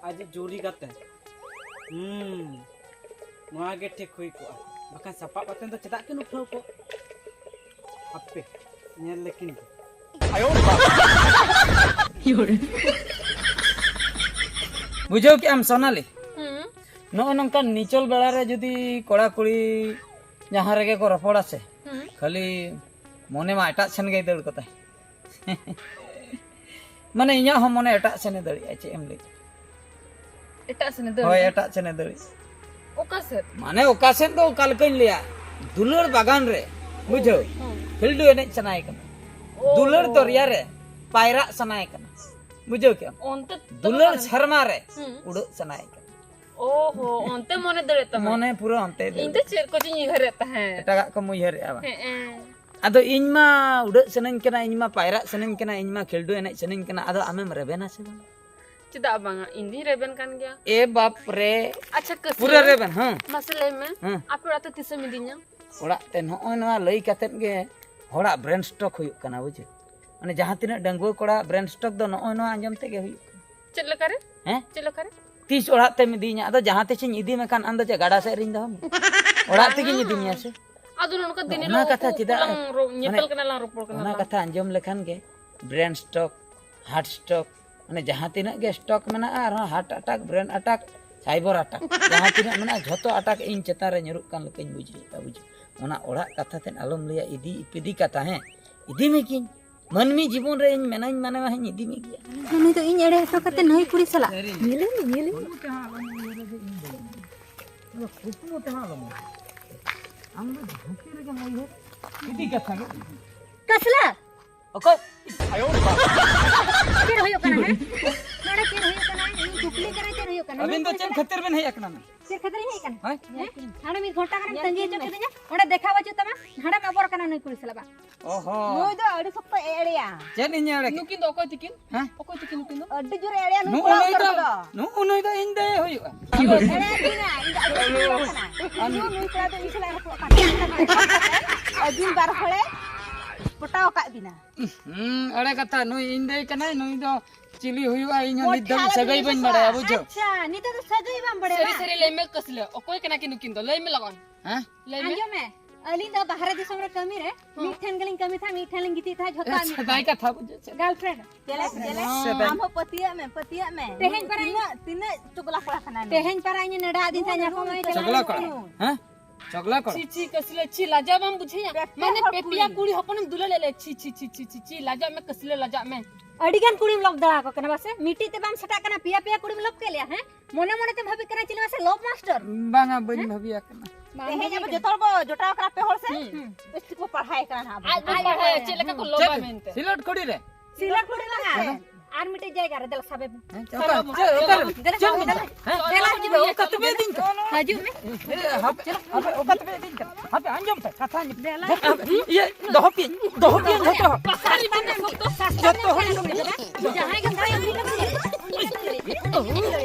ᱟᱡ ᱡᱩᱨᱤ ᱜᱟᱛᱮ᱾ ᱦᱩᱸ, ᱱᱚᱣᱟ ᱜᱮ ᱴᱷᱤᱠ ᱦᱩᱭ ᱠᱚᱜᱼᱟ, ᱵᱟᱠᱷᱟᱱ ᱥᱟᱯᱟᱵ ᱠᱟᱛᱮ ᱫᱚ ᱪᱮᱫᱟᱜ ᱠᱤᱱ ᱩᱴᱷᱟᱹᱣ ᱠᱚᱜ? ᱦᱟᱯᱮ, ᱧᱮᱞ ᱞᱮᱠᱤᱱ ᱜᱮ᱾ ᱵᱩᱡᱷᱟᱹᱣ ᱠᱮᱜ ᱟᱢ ᱥᱳᱱᱟᱞᱤ? ᱦᱩᱸ᱾ ᱱᱚᱜᱼᱚ ᱱᱚᱝᱠᱟᱱ ᱱᱤᱪᱚᱞ ᱵᱮᱲᱟ ᱨᱮ ᱡᱩᱫᱤ ᱠᱚᱲᱟ ᱠᱩᱲᱤ ᱡᱟᱦᱟᱸ ᱨᱮᱜᱮ ᱠᱚ ᱨᱚᱯᱚᱲᱟ ᱥᱮ, ᱦᱩᱸ᱾ ᱠᱷᱟᱹᱞᱤ ᱢᱚᱱᱮ ᱢᱟ ᱮᱴᱟᱜ ᱥᱮᱱ ᱜᱮᱭ ᱫᱟᱹᱲ ᱠᱚᱛᱟᱭ᱾ ᱢᱟᱱᱮ ᱤᱧᱟᱹᱜ ᱦᱚᱸ ᱢᱚᱱᱮ ᱮᱴᱟᱜ ᱥᱮᱱᱮ ᱫᱟᱹᱲᱮᱜᱼᱟ, ᱪᱮᱫ ᱮᱢ ᱞᱟᱹᱭ? ᱮᱴᱟᱜ ᱥᱮᱱᱮ ᱫᱟᱹᱲ ᱦᱳᱭ, ᱮᱫᱟ? ᱮᱴᱟᱜ ᱥᱮᱱᱮ ᱫᱟᱹᱲᱮᱜᱼᱟ᱾ ᱚᱠᱟ ᱥᱮᱫ? ᱢᱟᱱᱮ ᱚᱠᱟ ᱥᱮᱫ ᱫᱚ ᱚᱠᱟ ᱞᱮᱠᱟᱧ ᱞᱟᱹᱭᱟ, ᱫᱩᱞᱟᱹᱲ ᱵᱟᱜᱟᱱ ᱨᱮ, ᱵᱩᱡᱷᱟᱹᱣ, ᱦᱩᱸ᱾ ᱠᱷᱤᱞᱰᱩ ᱮᱱᱮᱡ ᱥᱟᱱᱟᱭᱮ ᱠᱟᱱᱟ, ᱚ᱾ ᱫᱩᱞᱟᱹᱲ ᱫᱚᱨᱭᱟ ᱨᱮ ᱯᱟᱭᱨᱟᱜ ᱥᱟᱱᱟᱭᱮ ᱠᱟᱱᱟ, ᱵᱩᱡᱷᱟᱹᱣ ᱠᱮᱜᱼᱟᱢ? ᱚᱱᱛᱮ ᱫᱚ ᱫᱩᱞᱟᱹᱲ ᱵᱟᱝ᱾ ᱥᱮᱨᱢᱟ ᱨᱮ ᱦᱩᱸ᱾ ᱩᱰᱟᱹᱜ ᱥᱟᱱᱟᱭᱮ ᱠᱟᱱᱟ᱾ ᱚᱦᱚ, ᱚᱱᱛᱮ ᱢᱚᱱᱮ ᱫᱟᱹᱲᱮᱫ ᱛᱟᱢᱟ᱾ ᱢᱚᱱᱮ ᱯᱩᱨᱟᱹ ᱚᱱᱛᱮ ᱫᱟᱹᱲ᱾ ᱤᱧ ᱫᱚ ᱪᱮᱫ ᱠᱚᱪᱚᱧ ᱩᱭᱦᱟᱹᱨᱮᱫ ᱛᱟᱦᱮᱸᱫ᱾ ᱮᱴᱟᱜᱟᱜ ᱠᱚᱢ ᱩᱭᱦᱟᱹᱨᱮᱜᱼᱟ ᱵᱟᱝ? ᱦᱮᱸ᱾ ᱟᱫᱚ ᱤᱧ ᱢᱟ ᱩᱰᱟᱹᱜ ᱥᱟᱱᱟᱧ ᱠᱟᱱᱟ, ᱤᱧ ᱢᱟ ᱯᱟᱭᱨᱟᱜ ᱥᱟᱱᱟᱧ ᱠᱟᱱᱟ, ᱤᱧ ᱢᱟ ᱠᱷᱤᱞᱰᱩ ᱮᱱᱮᱡ ᱥᱟᱱᱟᱧ ᱠᱟᱱᱟ, ᱟᱫᱚ ᱟᱢᱮᱢ ᱨᱮᱵᱮᱱᱟ ᱥᱮ ᱵᱟᱝ? ᱪᱮᱫᱟᱜ ᱵᱟᱝᱟ, ᱤᱧ ᱫᱩᱧ ᱨᱮᱵᱮᱱ ᱠᱟᱱ ᱜᱮᱭᱟ᱾ ᱮ ᱵᱟᱯ ᱨᱮ᱾ ᱟᱪᱪᱷᱟ, ᱠᱟᱹᱥᱤ᱾ ᱯᱩᱨᱟᱹ ᱨᱮᱵᱮᱱ, ᱦᱮᱸ᱾ ᱢᱟᱥᱮ ᱞᱟᱹᱭ ᱢᱮ, ᱦᱮᱸ᱾ ᱟᱯᱮ ᱚᱲᱟᱜ ᱛᱮ ᱛᱤᱥᱮᱢ ᱤᱫᱤᱧᱟ? ᱚᱲᱟᱜ ᱛᱮ ᱱᱚᱜᱼᱚᱭ ᱱᱚᱣᱟ ᱞᱟᱹᱭ ᱠᱟᱛᱮᱫ ᱜᱮ ᱦᱚᱲᱟᱜ ᱵᱨᱮᱱ ᱥᱴᱨᱳᱠ ᱦᱩᱭᱩᱜ ᱠᱟᱱᱟ, ᱵᱩᱡᱷᱟᱹᱣ? ᱢᱟᱱᱮ ᱡᱟᱦᱟᱸ ᱛᱤᱱᱟᱹᱜ ᱰᱟᱺᱜᱩᱣᱟᱹ ᱠᱚᱲᱟ ᱵᱨᱮᱱ ᱥᱴᱨᱳᱠ ᱫᱚ ᱱᱚᱜᱼᱚᱭ ᱱᱚᱣᱟ ᱟᱸᱡᱚᱢ ᱛᱮᱜᱮ ᱦᱩᱭᱩᱜ ᱠᱟᱱᱟ᱾ ᱪᱮᱫ ᱞᱮᱠᱟᱨᱮ? ᱦᱮᱸ? ᱪᱮᱫ ᱞᱮᱠᱟᱨᱮ? ᱛᱤᱥ ᱚᱲᱟᱜ ᱛᱮᱢ ᱤᱫᱤᱧᱟ? ᱟᱫᱚ ᱡᱟᱦᱟᱸ ᱛᱤᱥᱤᱧ ᱤᱫᱤ ᱢᱮᱠᱷᱟᱱ ᱟᱢ ᱫᱚ ᱪᱮᱫ ᱜᱟᱰᱟ ᱥᱮᱫ ᱨᱤᱧ ᱫᱚᱦᱚ ᱢᱮᱭᱟ? ᱚᱲᱟᱜ ᱛᱮᱜᱤᱧ ᱤᱫᱤ ᱢᱮᱭᱟ ᱥᱮ? ᱟᱫᱚ ᱱᱚᱝᱠᱟ ᱫᱤᱱ ᱚᱱᱟ ᱦᱤᱞᱳᱜ ᱠᱟᱛᱷᱟ ᱩᱠᱩ ᱪᱮᱫᱟᱜ ᱞᱟᱝ ᱨᱚ-, ᱧᱮᱯᱮᱞ ᱢᱟᱱᱮ ᱠᱟᱱᱟ ᱞᱟᱝ, ᱨᱚᱯᱚᱲ ᱠᱟᱱᱟ ᱚᱱᱟ ᱞᱟᱝ᱾ ᱠᱟᱛᱷᱟ ᱟᱸᱡᱚᱢ ᱞᱮᱠᱷᱟᱱ ᱜᱮ ᱵᱨᱮᱱ ᱥᱴᱨᱳᱠ, ᱦᱟᱨᱴ ᱥᱴᱨᱳᱠ, ᱢᱟᱱᱮ ᱡᱟᱦᱟᱸ ᱛᱤᱱᱟᱹᱜ ᱜᱮ ᱥᱴᱨᱳᱠ ᱢᱮᱱᱟᱜᱼᱟ, ᱟᱨᱦᱚᱸ ᱦᱟᱨᱴ ᱟᱴᱟᱠ, ᱵᱨᱮᱱ ᱟᱴᱟᱠ, ᱥᱟᱭᱵᱚᱨ ᱟᱴᱟᱠ, ᱡᱟᱦᱟᱸ ᱛᱤᱱᱟᱹᱜ ᱢᱮᱱᱟᱜᱼᱟ, ᱡᱷᱚᱛᱚ ᱟᱴᱟᱠ ᱤᱧ ᱪᱮᱛᱟᱱ ᱨᱮ ᱧᱩᱨᱩᱜ ᱠᱟᱱ ᱞᱮᱠᱟᱧ ᱵᱩᱡᱷᱟᱹᱣᱮᱫᱟ, ᱵᱩᱡᱷᱟᱹᱣ᱾ ᱚᱱᱟ ᱚᱲᱟᱜ ᱠᱟᱛᱷᱟ ᱛᱮᱫ ᱟᱞᱚᱢ ᱞᱟᱹᱭᱟ, ᱤᱫᱤ ᱤᱯᱤᱫᱤ ᱠᱟᱛᱷᱟ, ᱦᱮᱸ, ᱤᱫᱤ ᱢᱮ ᱠᱤᱧ᱾ ᱢᱟᱹᱱᱢᱤ ᱡᱤᱵᱚᱱ ᱨᱮ ᱤᱧ ᱢᱮᱱᱟᱧ ᱢᱟᱱᱮ ᱢᱟᱧ ᱤᱫᱤ ᱢᱮ ᱜᱮᱭᱟ᱾ ᱱᱩᱭ ᱫᱚ ᱤᱧ ᱮᱲᱮ ᱦᱚᱪᱚ ᱠᱟᱛᱮ ᱱᱟᱹᱭ ᱠᱩᱲᱤ ᱥᱟᱞᱟᱜ ᱧᱮᱞᱮ ᱢᱮ, ᱧᱮᱞᱮ ᱢᱮ᱾ ᱠᱩᱠᱢᱩ ᱛᱮᱦᱚᱸ ᱟᱞᱚᱢ ᱩᱭᱦᱟᱹᱨᱟ᱾ ᱟᱢ ᱫᱚ ᱡᱟᱦᱟᱸ ᱛᱤ ᱨᱮᱜᱮᱢ ᱩᱭᱦᱟᱹᱨ, ᱤᱫᱤ ᱠᱟᱛᱷᱟ ᱜᱮ᱾ ᱠᱟᱥᱞᱟ, ᱚᱠᱚᱭ? ᱪᱮᱫ ᱦᱩᱭᱩᱜ ᱠᱟᱱᱟ ᱦᱮᱸ? ᱱᱚᱰᱮ ᱪᱮᱫ ᱦᱩᱭᱩᱜ ᱠᱟᱱᱟ? ᱤᱧ ᱠᱩᱠᱢᱩ ᱠᱩᱞᱤ ᱠᱟᱱᱟ ᱪᱮᱫ ᱦᱩᱭᱩᱜ ᱠᱟᱱᱟ? ᱟᱹᱵᱤᱱ ᱫᱚ ᱪᱮᱫ ᱠᱷᱟᱹᱛᱤᱨ ᱵᱤᱱ ᱦᱮᱡ ᱟᱠᱟᱱᱟ? ᱪᱮᱫ ᱠᱷᱟᱹᱛᱤᱨ ᱤᱧ ᱦᱮᱡ ᱟᱠᱟᱱᱟ? ᱦᱳᱭ᱾ ᱦᱮᱸ? ᱦᱟᱸᱰᱮ ᱢᱤᱫ ᱜᱷᱚᱱᱴᱟ ᱜᱟᱱᱮᱢ ᱛᱟᱺᱜᱤ ᱦᱚᱪᱚ ᱠᱤᱫᱤᱧᱟ, ᱚᱸᱰᱮ ᱫᱮᱠᱷᱟᱣ ᱵᱟᱹᱪᱩᱜ ᱛᱟᱢᱟ, ᱦᱟᱸᱰᱮᱢ ᱟᱵᱚᱨ ᱠᱟᱱᱟ ᱱᱩᱭ ᱠᱩᱲᱤ ᱥᱟᱞᱟᱜ ᱵᱟᱝ? ᱚᱦᱚ᱾ ᱱᱩᱭ ᱫᱚ ᱟᱹᱰᱤ ᱥᱚᱠᱛᱚ ᱮᱲᱮᱭᱟ᱾ ᱪᱮᱫ ᱤᱧ ᱮᱲᱮ ᱠᱮᱫ? ᱱᱩᱠᱤᱱ ᱫᱚ ᱚᱠᱚᱭ ᱛᱟᱹᱠᱤᱱ? ᱦᱮᱸ? ᱚᱠᱚᱭ ᱛᱟᱹᱠᱤᱱ ᱱᱩᱠᱤᱱ ᱫᱚ? ᱟᱹᱰᱤ ᱡᱳᱨᱮ ᱮᱲᱮᱭᱟ ᱱᱩᱭ ᱱᱩᱜᱼᱩ ᱠᱚᱲᱟ ᱱᱩᱭ ᱦᱚᱯᱚᱱ ᱫᱚ, ᱫᱚ᱾ ᱱᱩᱜᱼᱩ ᱱᱩᱭ ᱫᱚ ᱤᱧ ᱫᱟᱹᱭ ᱦᱩᱭᱩᱜᱼᱟ᱾ ᱮᱲᱮᱭᱟ ᱫᱤᱱᱟ, ᱤᱧ ᱫᱚ ᱟᱹᱰᱤ ᱡᱳᱨ ᱠᱟᱱᱟ᱾ ᱟᱨ ᱱᱩᱭ, ᱱᱩᱭ ᱠᱚᱲᱟ ᱫᱚ ᱤᱧ ᱥᱟᱞᱟᱜ ᱨᱚᱯᱚᱲ ᱠᱟᱱ ᱛᱟᱦᱮᱸ᱾ ᱟᱹᱵᱤᱱ ᱵᱟᱨ ᱦᱚᱲᱮ ᱯᱚᱴᱟᱣ ᱟᱠᱟᱫ ᱵᱤᱱᱟ᱾ ᱦᱩᱸ, ᱮᱲᱮ ᱠᱟᱛᱷᱟ, ᱱᱩᱭ ᱤᱧ ᱫᱟᱹᱭ ᱠᱟᱱᱟᱭ, ᱱᱩᱭ ᱫᱚ ᱪᱤᱞᱤ ᱦᱩᱭᱩᱜᱼᱟ, ᱤᱧ ᱦᱚᱸ ᱱᱤᱛ ᱫᱷᱟᱹᱵᱤᱡ ᱥᱟᱹᱜᱟᱹᱭ ᱵᱟᱹᱧ ᱵᱟᱲᱟᱭᱟ, ᱵᱩᱡᱷᱟᱹᱣ? ᱟᱪᱪᱷᱟ, ᱱᱤᱛᱚᱜ ᱫᱚ ᱥᱟᱹᱜᱟᱹᱭ ᱵᱟᱢ ᱵᱟᱲᱟᱭᱟ ᱥᱟᱹᱨᱤ ᱵᱟᱝ? ᱥᱟᱹᱨᱤ ᱞᱟᱹᱭ ᱢᱮ, ᱠᱟᱹᱥᱞᱟᱹ, ᱚᱠᱚᱭ ᱠᱟᱱᱟ ᱠᱤᱱ ᱱᱩᱠᱤᱱ ᱫᱚ? ᱞᱟᱹᱭ ᱢᱮ ᱞᱚᱜᱚᱱ᱾ ᱦᱮᱸ? ᱞᱟᱹᱭ ᱢᱮ᱾ ᱟᱸᱡᱚᱢ ᱢᱮ, ᱟᱹᱞᱤᱧ ᱫᱚ ᱵᱟᱦᱨᱮ ᱫᱤᱥᱚᱢ ᱨᱮ ᱠᱟᱹᱢᱤ ᱨᱮ, ᱦᱮᱸ᱾ ᱢᱤᱫ ᱴᱷᱮᱱ ᱜᱮᱞᱤᱧ ᱠᱟᱹᱢᱤ ᱛᱟᱦᱮᱸᱫ, ᱢᱤᱫ ᱴᱷᱮᱱ ᱞᱤᱧ ᱜᱤᱛᱤᱡ ᱛᱟᱦᱮᱸᱫ, ᱡᱷᱚᱛᱚ ᱟᱹᱞᱤᱧ᱾ ᱥᱮᱫᱟᱭ ᱠᱟᱛᱷᱟ ᱵᱩᱡᱷᱟᱹᱣ ᱪᱮᱫ? Girlfriend᱾ ᱪᱮᱞᱮ, ᱪᱮᱞᱮ᱾ ᱥᱮᱫᱟᱭ᱾ ᱟᱢ ᱦᱚᱸ ᱯᱟᱹᱛᱭᱟᱹᱜ ᱢᱮ, ᱯᱟᱹᱛᱭᱟᱹᱜ ᱢᱮ᱾ ᱛᱮᱦᱮᱧ ᱯᱟᱨᱟ ᱛᱤᱱᱟᱹᱜ, ᱛᱤᱱᱟᱹᱜ ᱪᱚᱜᱞᱟ ᱠᱚᱲᱟ ᱠᱟᱱᱟᱭ ᱱᱩᱭ᱾ ᱛᱮᱦᱮᱧ ᱯᱟᱨᱟ ᱤᱧ ᱱᱮᱰᱟ ᱟᱹᱫᱤᱧ ᱛᱟᱦᱮᱸᱫ, ᱧᱟᱯᱟᱢ ᱟᱹᱫᱤᱧ ᱛᱟᱦᱮᱸᱫ᱾ ᱪᱚᱜᱞᱟ ᱠᱚᱲᱟ᱾ ᱦᱮᱸ? ᱪᱚᱜᱞᱟ ᱠᱚᱲᱟ᱾ ᱪᱷᱤ, ᱪᱷᱤ, ᱠᱟᱹᱥᱞᱟᱹ, ᱪᱷᱤ, ᱞᱟᱡᱟ ᱵᱟᱢ ᱵᱩᱡᱷᱟᱹᱣᱟ? ᱯᱮ, ᱯᱮ ᱢᱟᱱᱮ, ᱦᱚᱲ ᱯᱮ ᱯᱮᱭᱟ ᱠᱩᱲᱤ᱾ ᱠᱩᱲᱤ ᱦᱚᱯᱚᱱᱮᱢ ᱫᱩᱞᱟᱹᱲ ᱞᱮᱫ ᱞᱮᱭᱟ᱾ ᱪᱷᱤ, ᱪᱷᱤ, ᱪᱷᱤ, ᱪᱷᱤ, ᱪᱷᱤ, ᱪᱷᱤ, ᱞᱟᱡᱟᱜ ᱢᱮ, ᱠᱟᱹᱥᱞᱟᱹ, ᱞᱟᱡᱟᱜ ᱢᱮ᱾ ᱟᱹᱰᱤ ᱜᱟᱱ ᱠᱩᱲᱤᱢ ᱞᱚᱵ ᱫᱟᱲᱟ ᱟᱠᱚ ᱠᱟᱱᱟ ᱵᱟᱥᱮ? ᱢᱤᱫᱴᱤᱡ ᱛᱮ ᱵᱟᱢ ᱥᱮᱴᱟᱜ ᱠᱟᱱᱟ, ᱯᱮᱭᱟ, ᱯᱮᱭᱟ ᱠᱩᱲᱤᱢ ᱞᱚᱵ ᱠᱮᱫ ᱞᱮᱭᱟ, ᱦᱮᱸ? ᱢᱚᱱᱮ ᱢᱚᱱᱮ ᱛᱮᱢ ᱵᱷᱟᱵᱤ ᱠᱟᱱᱟ ᱪᱮᱫ ᱢᱟᱥᱮ love master? ᱵᱟᱝᱟ, ᱵᱟᱹᱧ ᱦᱮᱸ? ᱵᱷᱟᱵᱤᱭᱟ ᱠᱟᱱᱟ᱾ ᱵᱟᱝ ᱛᱮᱦᱮᱧ ᱵᱷᱟᱵᱤ ᱟᱵᱚ ᱠᱟᱱᱟ᱾ ᱡᱚᱛᱚ ᱦᱚᱲ ᱵᱚ ᱡᱚᱴᱟᱣ ᱠᱟᱱᱟ, ᱯᱮ ᱦᱚᱲ ᱥᱮ? ᱦᱩᱸ᱾ ᱵᱮᱥ ᱴᱷᱤᱠ ᱵᱚ ᱯᱟᱲᱦᱟᱣ ᱠᱟᱱᱟ ᱱᱟᱦᱟᱜ ᱟᱵᱚ᱾ ᱟᱡ ᱵᱚ ᱟᱡ ᱯᱟᱲᱦᱟᱣ ᱵᱟᱲᱟᱭᱟ ᱪᱮᱫ ᱞᱮᱠᱟ ᱠᱚ ᱞᱚᱵᱟ ᱪᱮᱫ? ᱢᱮᱱᱛᱮ᱾ ᱥᱤᱞᱟᱹᱴ ᱠᱩᱲᱤ ᱨᱮ? ᱥᱤᱞᱟᱹᱴ ᱠᱩᱲᱤ ᱵᱟᱝᱟ᱾ ᱦᱮᱸ? ᱟᱨ ᱢᱤᱫᱴᱮᱡ ᱡᱟᱭᱜᱟ ᱨᱮ, ᱫᱮᱞᱟ ᱥᱟᱵᱮ ᱢᱮ᱾ ᱦᱮᱸ, ᱪᱮᱫ ᱚᱠᱟ, ᱪᱮᱫ ᱚᱠᱟ ᱨᱮ? ᱫᱮᱞᱟ, ᱪᱮᱫ ᱫᱮᱞᱟ, ᱢᱮᱱᱟᱜᱼᱟ? ᱫᱮᱞᱟ᱾ ᱦᱮᱸ? ᱫᱮᱞᱟ, ᱦᱤᱡᱩᱜ ᱢᱮ᱾ ᱚᱠᱟ ᱛᱮᱯᱮ ᱤᱫᱤᱧ ᱠᱟᱱᱟ? ᱦᱤᱡᱩᱜ ᱢᱮ᱾ ᱮ, ᱦᱟᱯᱮ, ᱦᱟᱯᱮ, ᱚᱠᱟ ᱛᱮᱯᱮ ᱤᱫᱤᱧ ᱠᱟᱱᱟ? ᱦᱟᱯᱮ, ᱟᱸᱡᱚᱢ ᱯᱮ, ᱠᱟᱛᱷᱟ ᱟᱸᱡᱚᱢ᱾ ᱫᱮᱞᱟ᱾ ᱡᱚᱛᱚ, ᱤᱭᱟᱹ, ᱫᱚᱦᱚ ᱯᱮ, ᱫᱚᱦᱚ ᱯᱮ, ᱡᱚᱛᱚ ᱦᱚᱲ᱾ ᱡᱟᱦᱟᱸᱭ ᱜᱮ ᱫᱟᱲᱮᱭᱟᱜᱼᱟ, ᱩᱱᱤ ᱜᱮ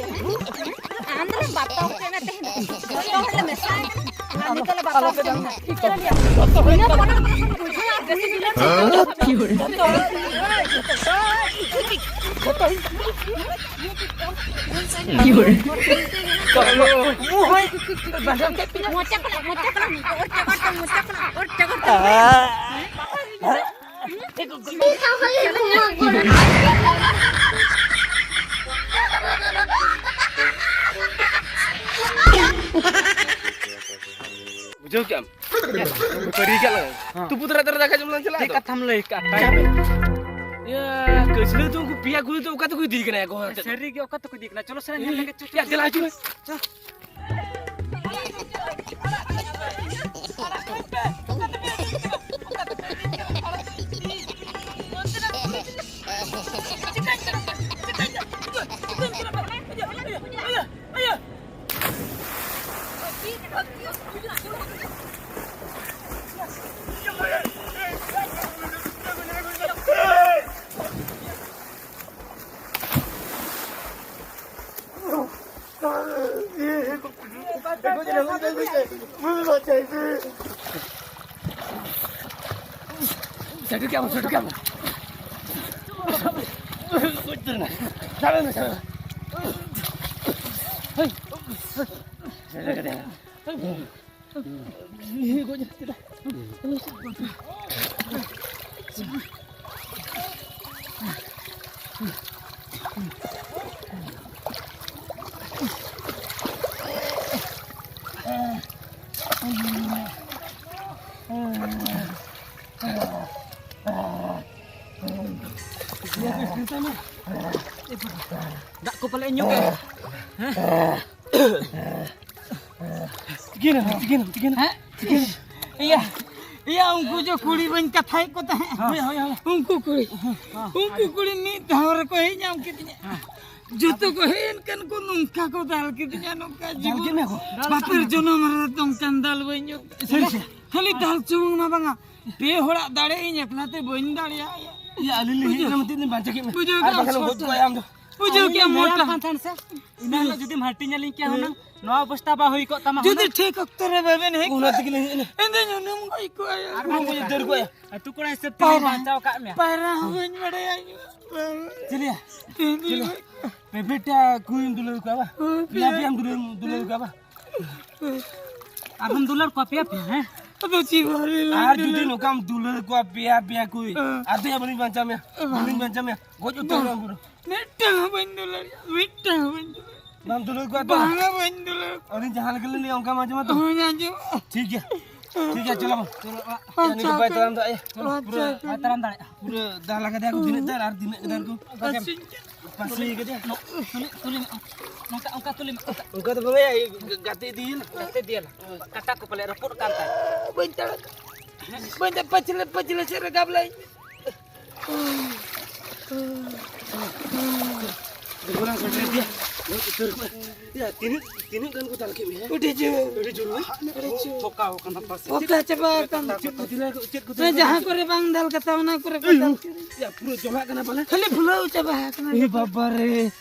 ᱟᱢ ᱫᱚ ᱵᱟᱯᱞᱟ ᱠᱟᱱᱟ ᱛᱮᱦᱮᱧ᱾ ᱡᱚᱛᱚ ᱦᱚᱲ ᱞᱮ ᱢᱮᱥᱟ ᱟᱠᱟᱱᱟ᱾ ᱟᱨ ᱱᱤᱛᱚᱜ ᱞᱮ ᱵᱟᱯᱞᱟ ᱠᱟᱱᱟ᱾ ᱡᱚᱛᱚ ᱦᱚᱲ᱾ ᱤᱱᱟᱹ ᱯᱚᱨᱮ ᱫᱚ ᱵᱩᱡᱷᱟᱹᱣᱟ, ᱵᱮᱥᱤ ᱫᱤᱱ ᱫᱚ ᱪᱮᱫ ᱦᱚᱸ ᱵᱟᱝ᱾ ᱡᱚᱛᱚ ᱦᱚᱲ᱾ ᱢᱩ ᱦᱚᱸᱭ ᱵᱟᱡᱟᱣ ᱠᱮᱫ ᱛᱤᱧᱟ᱾ ᱢᱚᱪᱟ ᱠᱷᱚᱱᱟᱜ, ᱢᱚᱪᱟ ᱠᱷᱚᱱᱟᱜ, ᱚᱨ ᱪᱟᱵᱟ ᱠᱚ, ᱢᱚᱪᱟ ᱠᱷᱚᱱᱟᱜ, ᱚᱨ ᱪᱟᱵᱟ ᱠᱚ᱾ ᱵᱩᱡᱷᱟᱹᱣ ᱠᱮᱜ ᱟᱢ? ᱯᱟᱹᱨᱤ ᱠᱟᱜ ᱞᱟᱝ᱾ ᱦᱮᱸ᱾ ᱛᱩᱯᱩ ᱛᱚᱨᱟ ᱛᱚᱨᱟ ᱫᱟᱠᱟ ᱡᱚᱢ ᱞᱟᱝ ᱪᱟᱞᱟᱜᱼᱟ ᱪᱮᱫ ᱛᱚ? ᱠᱟᱛᱷᱟᱢ ᱞᱟᱹᱭ ᱠᱟᱜᱼᱟ? ᱤᱭᱟᱹ, ᱠᱟᱹᱪᱞᱟᱹ ᱫᱚ ᱩᱱᱠᱩ ᱯᱮᱭᱟ ᱠᱩᱲᱤ ᱫᱚ ᱚᱠᱟ ᱛᱮᱠᱚ ᱤᱫᱤᱭᱮ ᱠᱟᱱᱟ ᱮᱠᱷᱚᱱ? ᱥᱟᱹᱨᱤ ᱜᱮ, ᱚᱠᱟ ᱛᱮᱠᱚ ᱤᱫᱤᱭᱮ ᱠᱟᱱᱟ? ᱪᱚᱞᱚ ᱥᱮ, ᱧᱮᱞ ᱞᱮᱜᱮ, ᱪᱚ, ᱪᱚ᱾ ᱭᱟ, ᱫᱮᱞᱟ ᱦᱤᱡᱩᱜ ᱢᱮ᱾ ᱪᱚ᱾ ᱥᱮᱴᱮᱨ ᱠᱮᱫ ᱟᱢ, ᱥᱮᱴᱮᱨ ᱠᱮᱫ ᱟᱢ᱾ ᱜᱚᱡ ᱩᱛᱟᱹᱨ ᱮᱱᱟ᱾ ᱥᱟᱵᱮ ᱢᱮ, ᱥᱟᱵᱮ ᱢᱮ᱾ ᱦᱳᱭ᱾ ᱥᱮᱴᱮᱨ ᱠᱮᱫᱮᱭᱟ᱾ ᱫᱟᱜ ᱠᱚ ᱯᱟᱞᱮ ᱧᱩ ᱠᱮᱫ᱾ ᱦᱮᱸ? ᱪᱤᱠᱟᱹᱭᱮᱱᱟ? ᱪᱤᱠᱟᱹᱭᱮᱱᱟ? ᱪᱤᱠᱟᱹᱭᱮᱱᱟ? ᱦᱮᱸ? ᱤᱭᱟᱹ, ᱤᱭᱟᱹ, ᱩᱱᱠᱩ ᱡᱮ ᱠᱩᱲᱤ ᱵᱟᱹᱧ ᱠᱟᱛᱷᱟᱭᱮᱫ ᱠᱚ ᱛᱟᱦᱮᱸᱫ᱾ ᱦᱳᱭ, ᱦᱳᱭ, ᱦᱳᱭ᱾ ᱩᱱᱠᱩ ᱠᱩᱲᱤ, ᱩᱱᱠᱩ ᱠᱩᱲᱤ ᱢᱤᱫ ᱫᱷᱟᱣ ᱨᱮᱠᱚ ᱦᱮᱡ ᱧᱟᱢ ᱠᱤᱫᱤᱧᱟ᱾ ᱡᱚᱛᱚ ᱠᱚ ᱦᱮᱡ ᱮᱱ ᱠᱷᱟᱱ ᱠᱚ ᱱᱚᱝᱠᱟ ᱠᱚ ᱫᱟᱞ ᱠᱤᱫᱤᱧᱟ, ᱱᱚᱝᱠᱟ ᱫᱟᱞ ᱡᱤᱵᱚᱱ᱾ ᱠᱮᱫ ᱢᱮᱭᱟ ᱠᱚ? ᱵᱟᱯᱮᱨ ᱡᱚᱱᱚᱢ ᱨᱮ ᱱᱚᱝᱠᱟᱱ ᱫᱟᱞ ᱵᱟᱹᱧ ᱧᱚᱜ᱾ ᱥᱟᱹᱨᱤ ᱥᱮ? ᱠᱷᱟᱹᱞᱤ ᱫᱟᱞ ᱥᱩᱢᱩᱝ ᱢᱟ ᱵᱟᱝᱟ, ᱯᱮ ᱦᱚᱲᱟᱜ ᱫᱟᱲᱮ ᱤᱧ ᱮᱠᱞᱟ ᱛᱮ ᱵᱟᱹᱧ ᱫᱟᱲᱮᱭᱟᱜᱼᱟ᱾ ᱤᱭᱟᱹ, ᱟᱹᱞᱤᱧ ᱞᱤᱧ ᱦᱮᱡ ᱵᱩᱡᱷᱟᱹᱣ᱾ ᱮᱱᱟ, ᱢᱤᱫᱴᱤᱡ ᱞᱤᱧ ᱵᱟᱧᱪᱟᱣ ᱠᱮᱫ ᱢᱮᱭᱟ᱾ ᱵᱩᱡᱷᱟᱹᱣ ᱟᱨ ᱠᱮᱫᱟᱢ, ᱵᱟᱠᱷᱟᱱ ᱜᱚᱡ ᱥᱚᱴ ᱠᱚᱜᱼᱟ ᱟᱢ ᱫᱚ᱾ ᱵᱩᱡᱷᱟᱹᱣ ᱠᱮᱫᱟᱢ, ᱢᱚᱴᱟ᱾ ᱠᱟᱱ ᱛᱟᱦᱮᱱ ᱥᱮ, ᱮᱱᱟᱱ ᱦᱤᱞᱳᱜ ᱡᱩᱫᱤᱢ ᱦᱟᱹᱴᱤᱧ ᱟᱹᱞᱤᱧ ᱠᱮᱭᱟ ᱦᱩᱱᱟᱹᱝ, ᱱᱚᱣᱟ ᱚᱵᱚᱥᱛᱟ ᱵᱟᱝ ᱦᱩᱭ ᱠᱚᱜ ᱛᱟᱢᱟ ᱡᱩᱫᱤ ᱦᱩᱱᱟᱹᱝ᱾ ᱴᱷᱤᱠ ᱚᱠᱛᱚ ᱨᱮ ᱵᱟᱵᱮᱱ ᱦᱮᱡ ᱚᱱᱟ ᱛᱮᱜᱮ ᱞᱤᱧ ᱦᱮᱡ ᱮᱱᱟ᱾ ᱤᱧ ᱫᱚᱧ ᱩᱱᱩᱢ ᱜᱚᱡ ᱠᱚᱜᱼᱟ᱾ ᱟᱨ ᱵᱟᱝ ᱵᱟᱝ ᱫᱟᱹᱲ ᱠᱚᱜᱼᱟ᱾ ᱟᱹᱛᱩ ᱠᱚᱲᱟ ᱦᱤᱥᱟᱹᱵ ᱛᱮ ᱯᱟᱭᱨᱟ, ᱵᱟᱧᱪᱟᱣ ᱟᱠᱟᱫ ᱢᱮᱭᱟ᱾ ᱯᱟᱭᱨᱟ ᱦᱚᱸ ᱵᱟᱹᱧ ᱵᱟᱲᱟᱭᱟ ᱤᱧ ᱫᱚ᱾ ᱪᱮᱞᱮᱭᱟ? ᱛᱮᱦᱮᱧ ᱫᱚ ᱪᱮᱞᱮ? ᱯᱮ ᱵᱮᱴᱟ ᱠᱩᱲᱤᱢ ᱫᱩᱞᱟᱹᱲ ᱠᱚᱣᱟ ᱵᱟ? ᱦᱳᱭ, ᱯᱮᱭᱟ ᱯᱮᱭᱟ᱾ ᱯᱮᱭᱟᱢ ᱫᱩᱞᱟᱹᱲ, ᱫᱩᱞᱟᱹᱲ ᱠᱚᱣᱟ ᱵᱟ? ᱟᱨᱦᱚᱸᱢ ᱫᱩᱞᱟᱹᱲ ᱠᱚᱣᱟ ᱯᱮᱭᱟ ᱯᱮᱭᱟ, ᱦᱮᱸ? ᱟᱫᱚ ᱪᱮᱫ ᱦᱚᱸ ᱵᱟᱹᱧ ᱟᱨ ᱞᱟᱹᱭ ᱡᱩᱫᱤ ᱫᱟᱲᱮᱭᱟᱜ᱾ ᱱᱚᱝᱠᱟᱢ ᱫᱩᱞᱟᱹᱲ ᱠᱚᱣᱟ ᱯᱮᱭᱟ ᱯᱮᱭᱟ ᱠᱩᱲᱤ, ᱦᱮᱸ᱾ ᱟᱫᱚ ᱭᱟ ᱵᱟᱹᱞᱤᱧ ᱵᱟᱧᱪᱟᱣ ᱢᱮᱭᱟ᱾ ᱦᱮᱸ᱾ ᱵᱟᱹᱞᱤᱧ ᱵᱟᱧᱪᱟᱣ ᱢᱮᱭᱟ᱾ ᱜᱚᱡ ᱩᱛᱟᱹᱨ ᱠᱚᱣᱟᱢ ᱯᱩᱨᱟᱹ᱾ ᱢᱤᱫᱴᱟᱝ ᱦᱚᱸ ᱵᱟᱹᱧ ᱫᱩᱞᱟᱹᱲ, ᱢᱤᱫᱴᱟᱝ ᱦᱚᱸ ᱵᱟᱹᱧ ᱫᱩᱞᱟᱹᱲ᱾ ᱵᱟᱢ ᱫᱩᱞᱟᱹᱲ ᱠᱚᱣᱟ ᱛᱚ? ᱵᱟᱝᱟ, ᱵᱟᱹᱧ ᱫᱩᱞᱟᱹᱲ᱾ ᱟᱹᱞᱤᱧ ᱡᱟᱦᱟᱸ ᱞᱮᱠᱟ ᱞᱤᱧ ᱞᱟᱹᱭᱟ ᱚᱱᱠᱟᱢ ᱟᱸᱡᱚᱢᱟ ᱛᱚ? ᱦᱳᱭ, ᱟᱸᱡᱚᱢᱚᱜᱼᱟ᱾ ᱴᱷᱤᱠ ᱜᱮᱭᱟ᱾ ᱴᱷᱤᱠ ᱜᱮᱭᱟ, ᱪᱚᱞᱚ ᱵᱚᱱ᱾ ᱪᱚᱞᱚ, ᱚᱲᱟᱜ᱾ ᱟᱪᱪᱷᱟ, ᱱᱤᱛ ᱵᱟᱭ ᱛᱟᱲᱟᱢ ᱫᱟᱲᱮᱭᱟᱜᱼᱟ᱾ ᱟᱪᱪᱷᱟ, ᱯᱩᱨᱟᱹ ᱟᱪᱪᱷᱟ᱾ ᱵᱟᱭ ᱛᱟᱲᱟᱢ ᱫᱟᱲᱮᱭᱟᱜᱼᱟ᱾ ᱯᱩᱨᱟᱹ ᱫᱟᱞ ᱟᱠᱟᱫᱮᱭᱟ ᱠᱚ ᱛᱤᱱᱟᱹᱜ ᱫᱟᱞ ᱟᱨ ᱛᱤᱱᱟᱹᱜ ᱫᱟᱞ ᱠᱚ᱾ ᱟᱪᱪᱷᱟ᱾ ᱯᱟᱹᱥᱤ ᱠᱟᱫᱮᱭᱟ᱾ ᱱᱚ-, ᱛᱩᱞᱤ, ᱛᱩᱞᱤ ᱢᱮ᱾ ᱱᱚᱝᱠᱟ, ᱚᱱᱠᱟ ᱛᱩᱞᱤ ᱢᱮ, ᱚᱱᱠᱟ᱾ ᱚᱱᱠᱟ ᱫᱚ ᱵᱟᱝ, ᱜᱟᱛᱮ ᱤᱫᱤᱭᱮᱱᱟ᱾ ᱜᱟᱛᱮ ᱤᱫᱤᱭᱮᱱᱟ᱾ ᱠᱟᱴᱟ ᱠᱚ ᱯᱟᱞᱮ ᱨᱟᱹᱯᱩᱫ ᱟᱠᱟᱱ ᱛᱟᱭ᱾ ᱵᱟᱹᱧ ᱛᱟᱲᱟᱢ᱾ ᱵᱟᱹᱧ ᱛᱟᱲᱟᱢ, ᱯᱟᱹᱪᱷᱞᱟᱹ, ᱯᱟᱹᱪᱷᱞᱟᱹ ᱥᱮᱫ ᱨᱮ ᱜᱟᱵᱞᱟᱭ᱾ ᱫᱚᱦᱲᱟ ᱥᱮᱴᱮᱨ ᱤᱫᱤᱭᱟ᱾ ᱜᱚᱡ ᱩᱛᱟᱹᱨ ᱠᱚᱣᱟ᱾ ᱭᱟ, ᱛᱤᱱᱟᱹᱜ, ᱛᱤᱱᱟᱹᱜ ᱜᱟᱱ ᱠᱚ ᱫᱟᱞ ᱠᱮᱫ ᱢᱮᱭᱟ? ᱟᱹᱰᱤ ᱡᱳᱨ᱾ ᱟᱹᱰᱤ ᱡᱳᱨ ᱵᱟᱝ? ᱟᱹᱰᱤ ᱡᱳᱨ᱾ ᱯᱷᱚᱠᱟᱣ ᱠᱟᱱᱟ ᱯᱟᱥᱮ᱾ ᱯᱷᱚᱠᱟ ᱪᱟᱵᱟ ᱟᱠᱟᱱ᱾ ᱪᱮᱫ ᱠᱚ ᱫᱟᱞ ᱠᱮᱫ ᱢᱮᱭᱟ? ᱪᱮᱫ ᱠᱚ ᱫᱟᱞ ᱠᱮᱫ ᱢᱮᱭᱟ? ᱡᱟᱦᱟᱸ ᱠᱚᱨᱮ ᱵᱟᱝ ᱫᱟᱞ ᱠᱟᱛᱷᱟ, ᱚᱱᱟ ᱠᱚᱨᱮ ᱠᱚ ᱫᱟᱞ ᱠᱮᱫ᱾ ᱭᱟ, ᱯᱩᱨᱟᱹ ᱡᱚᱞᱟᱜ ᱠᱟᱱᱟ ᱯᱟᱞᱮ᱾ ᱠᱷᱟᱹᱞᱤ ᱯᱷᱩᱞᱟᱹᱣ ᱪᱟᱵᱟ ᱟᱠᱟᱱᱟ᱾ ᱮ ᱵᱟᱵᱟ ᱨᱮ᱾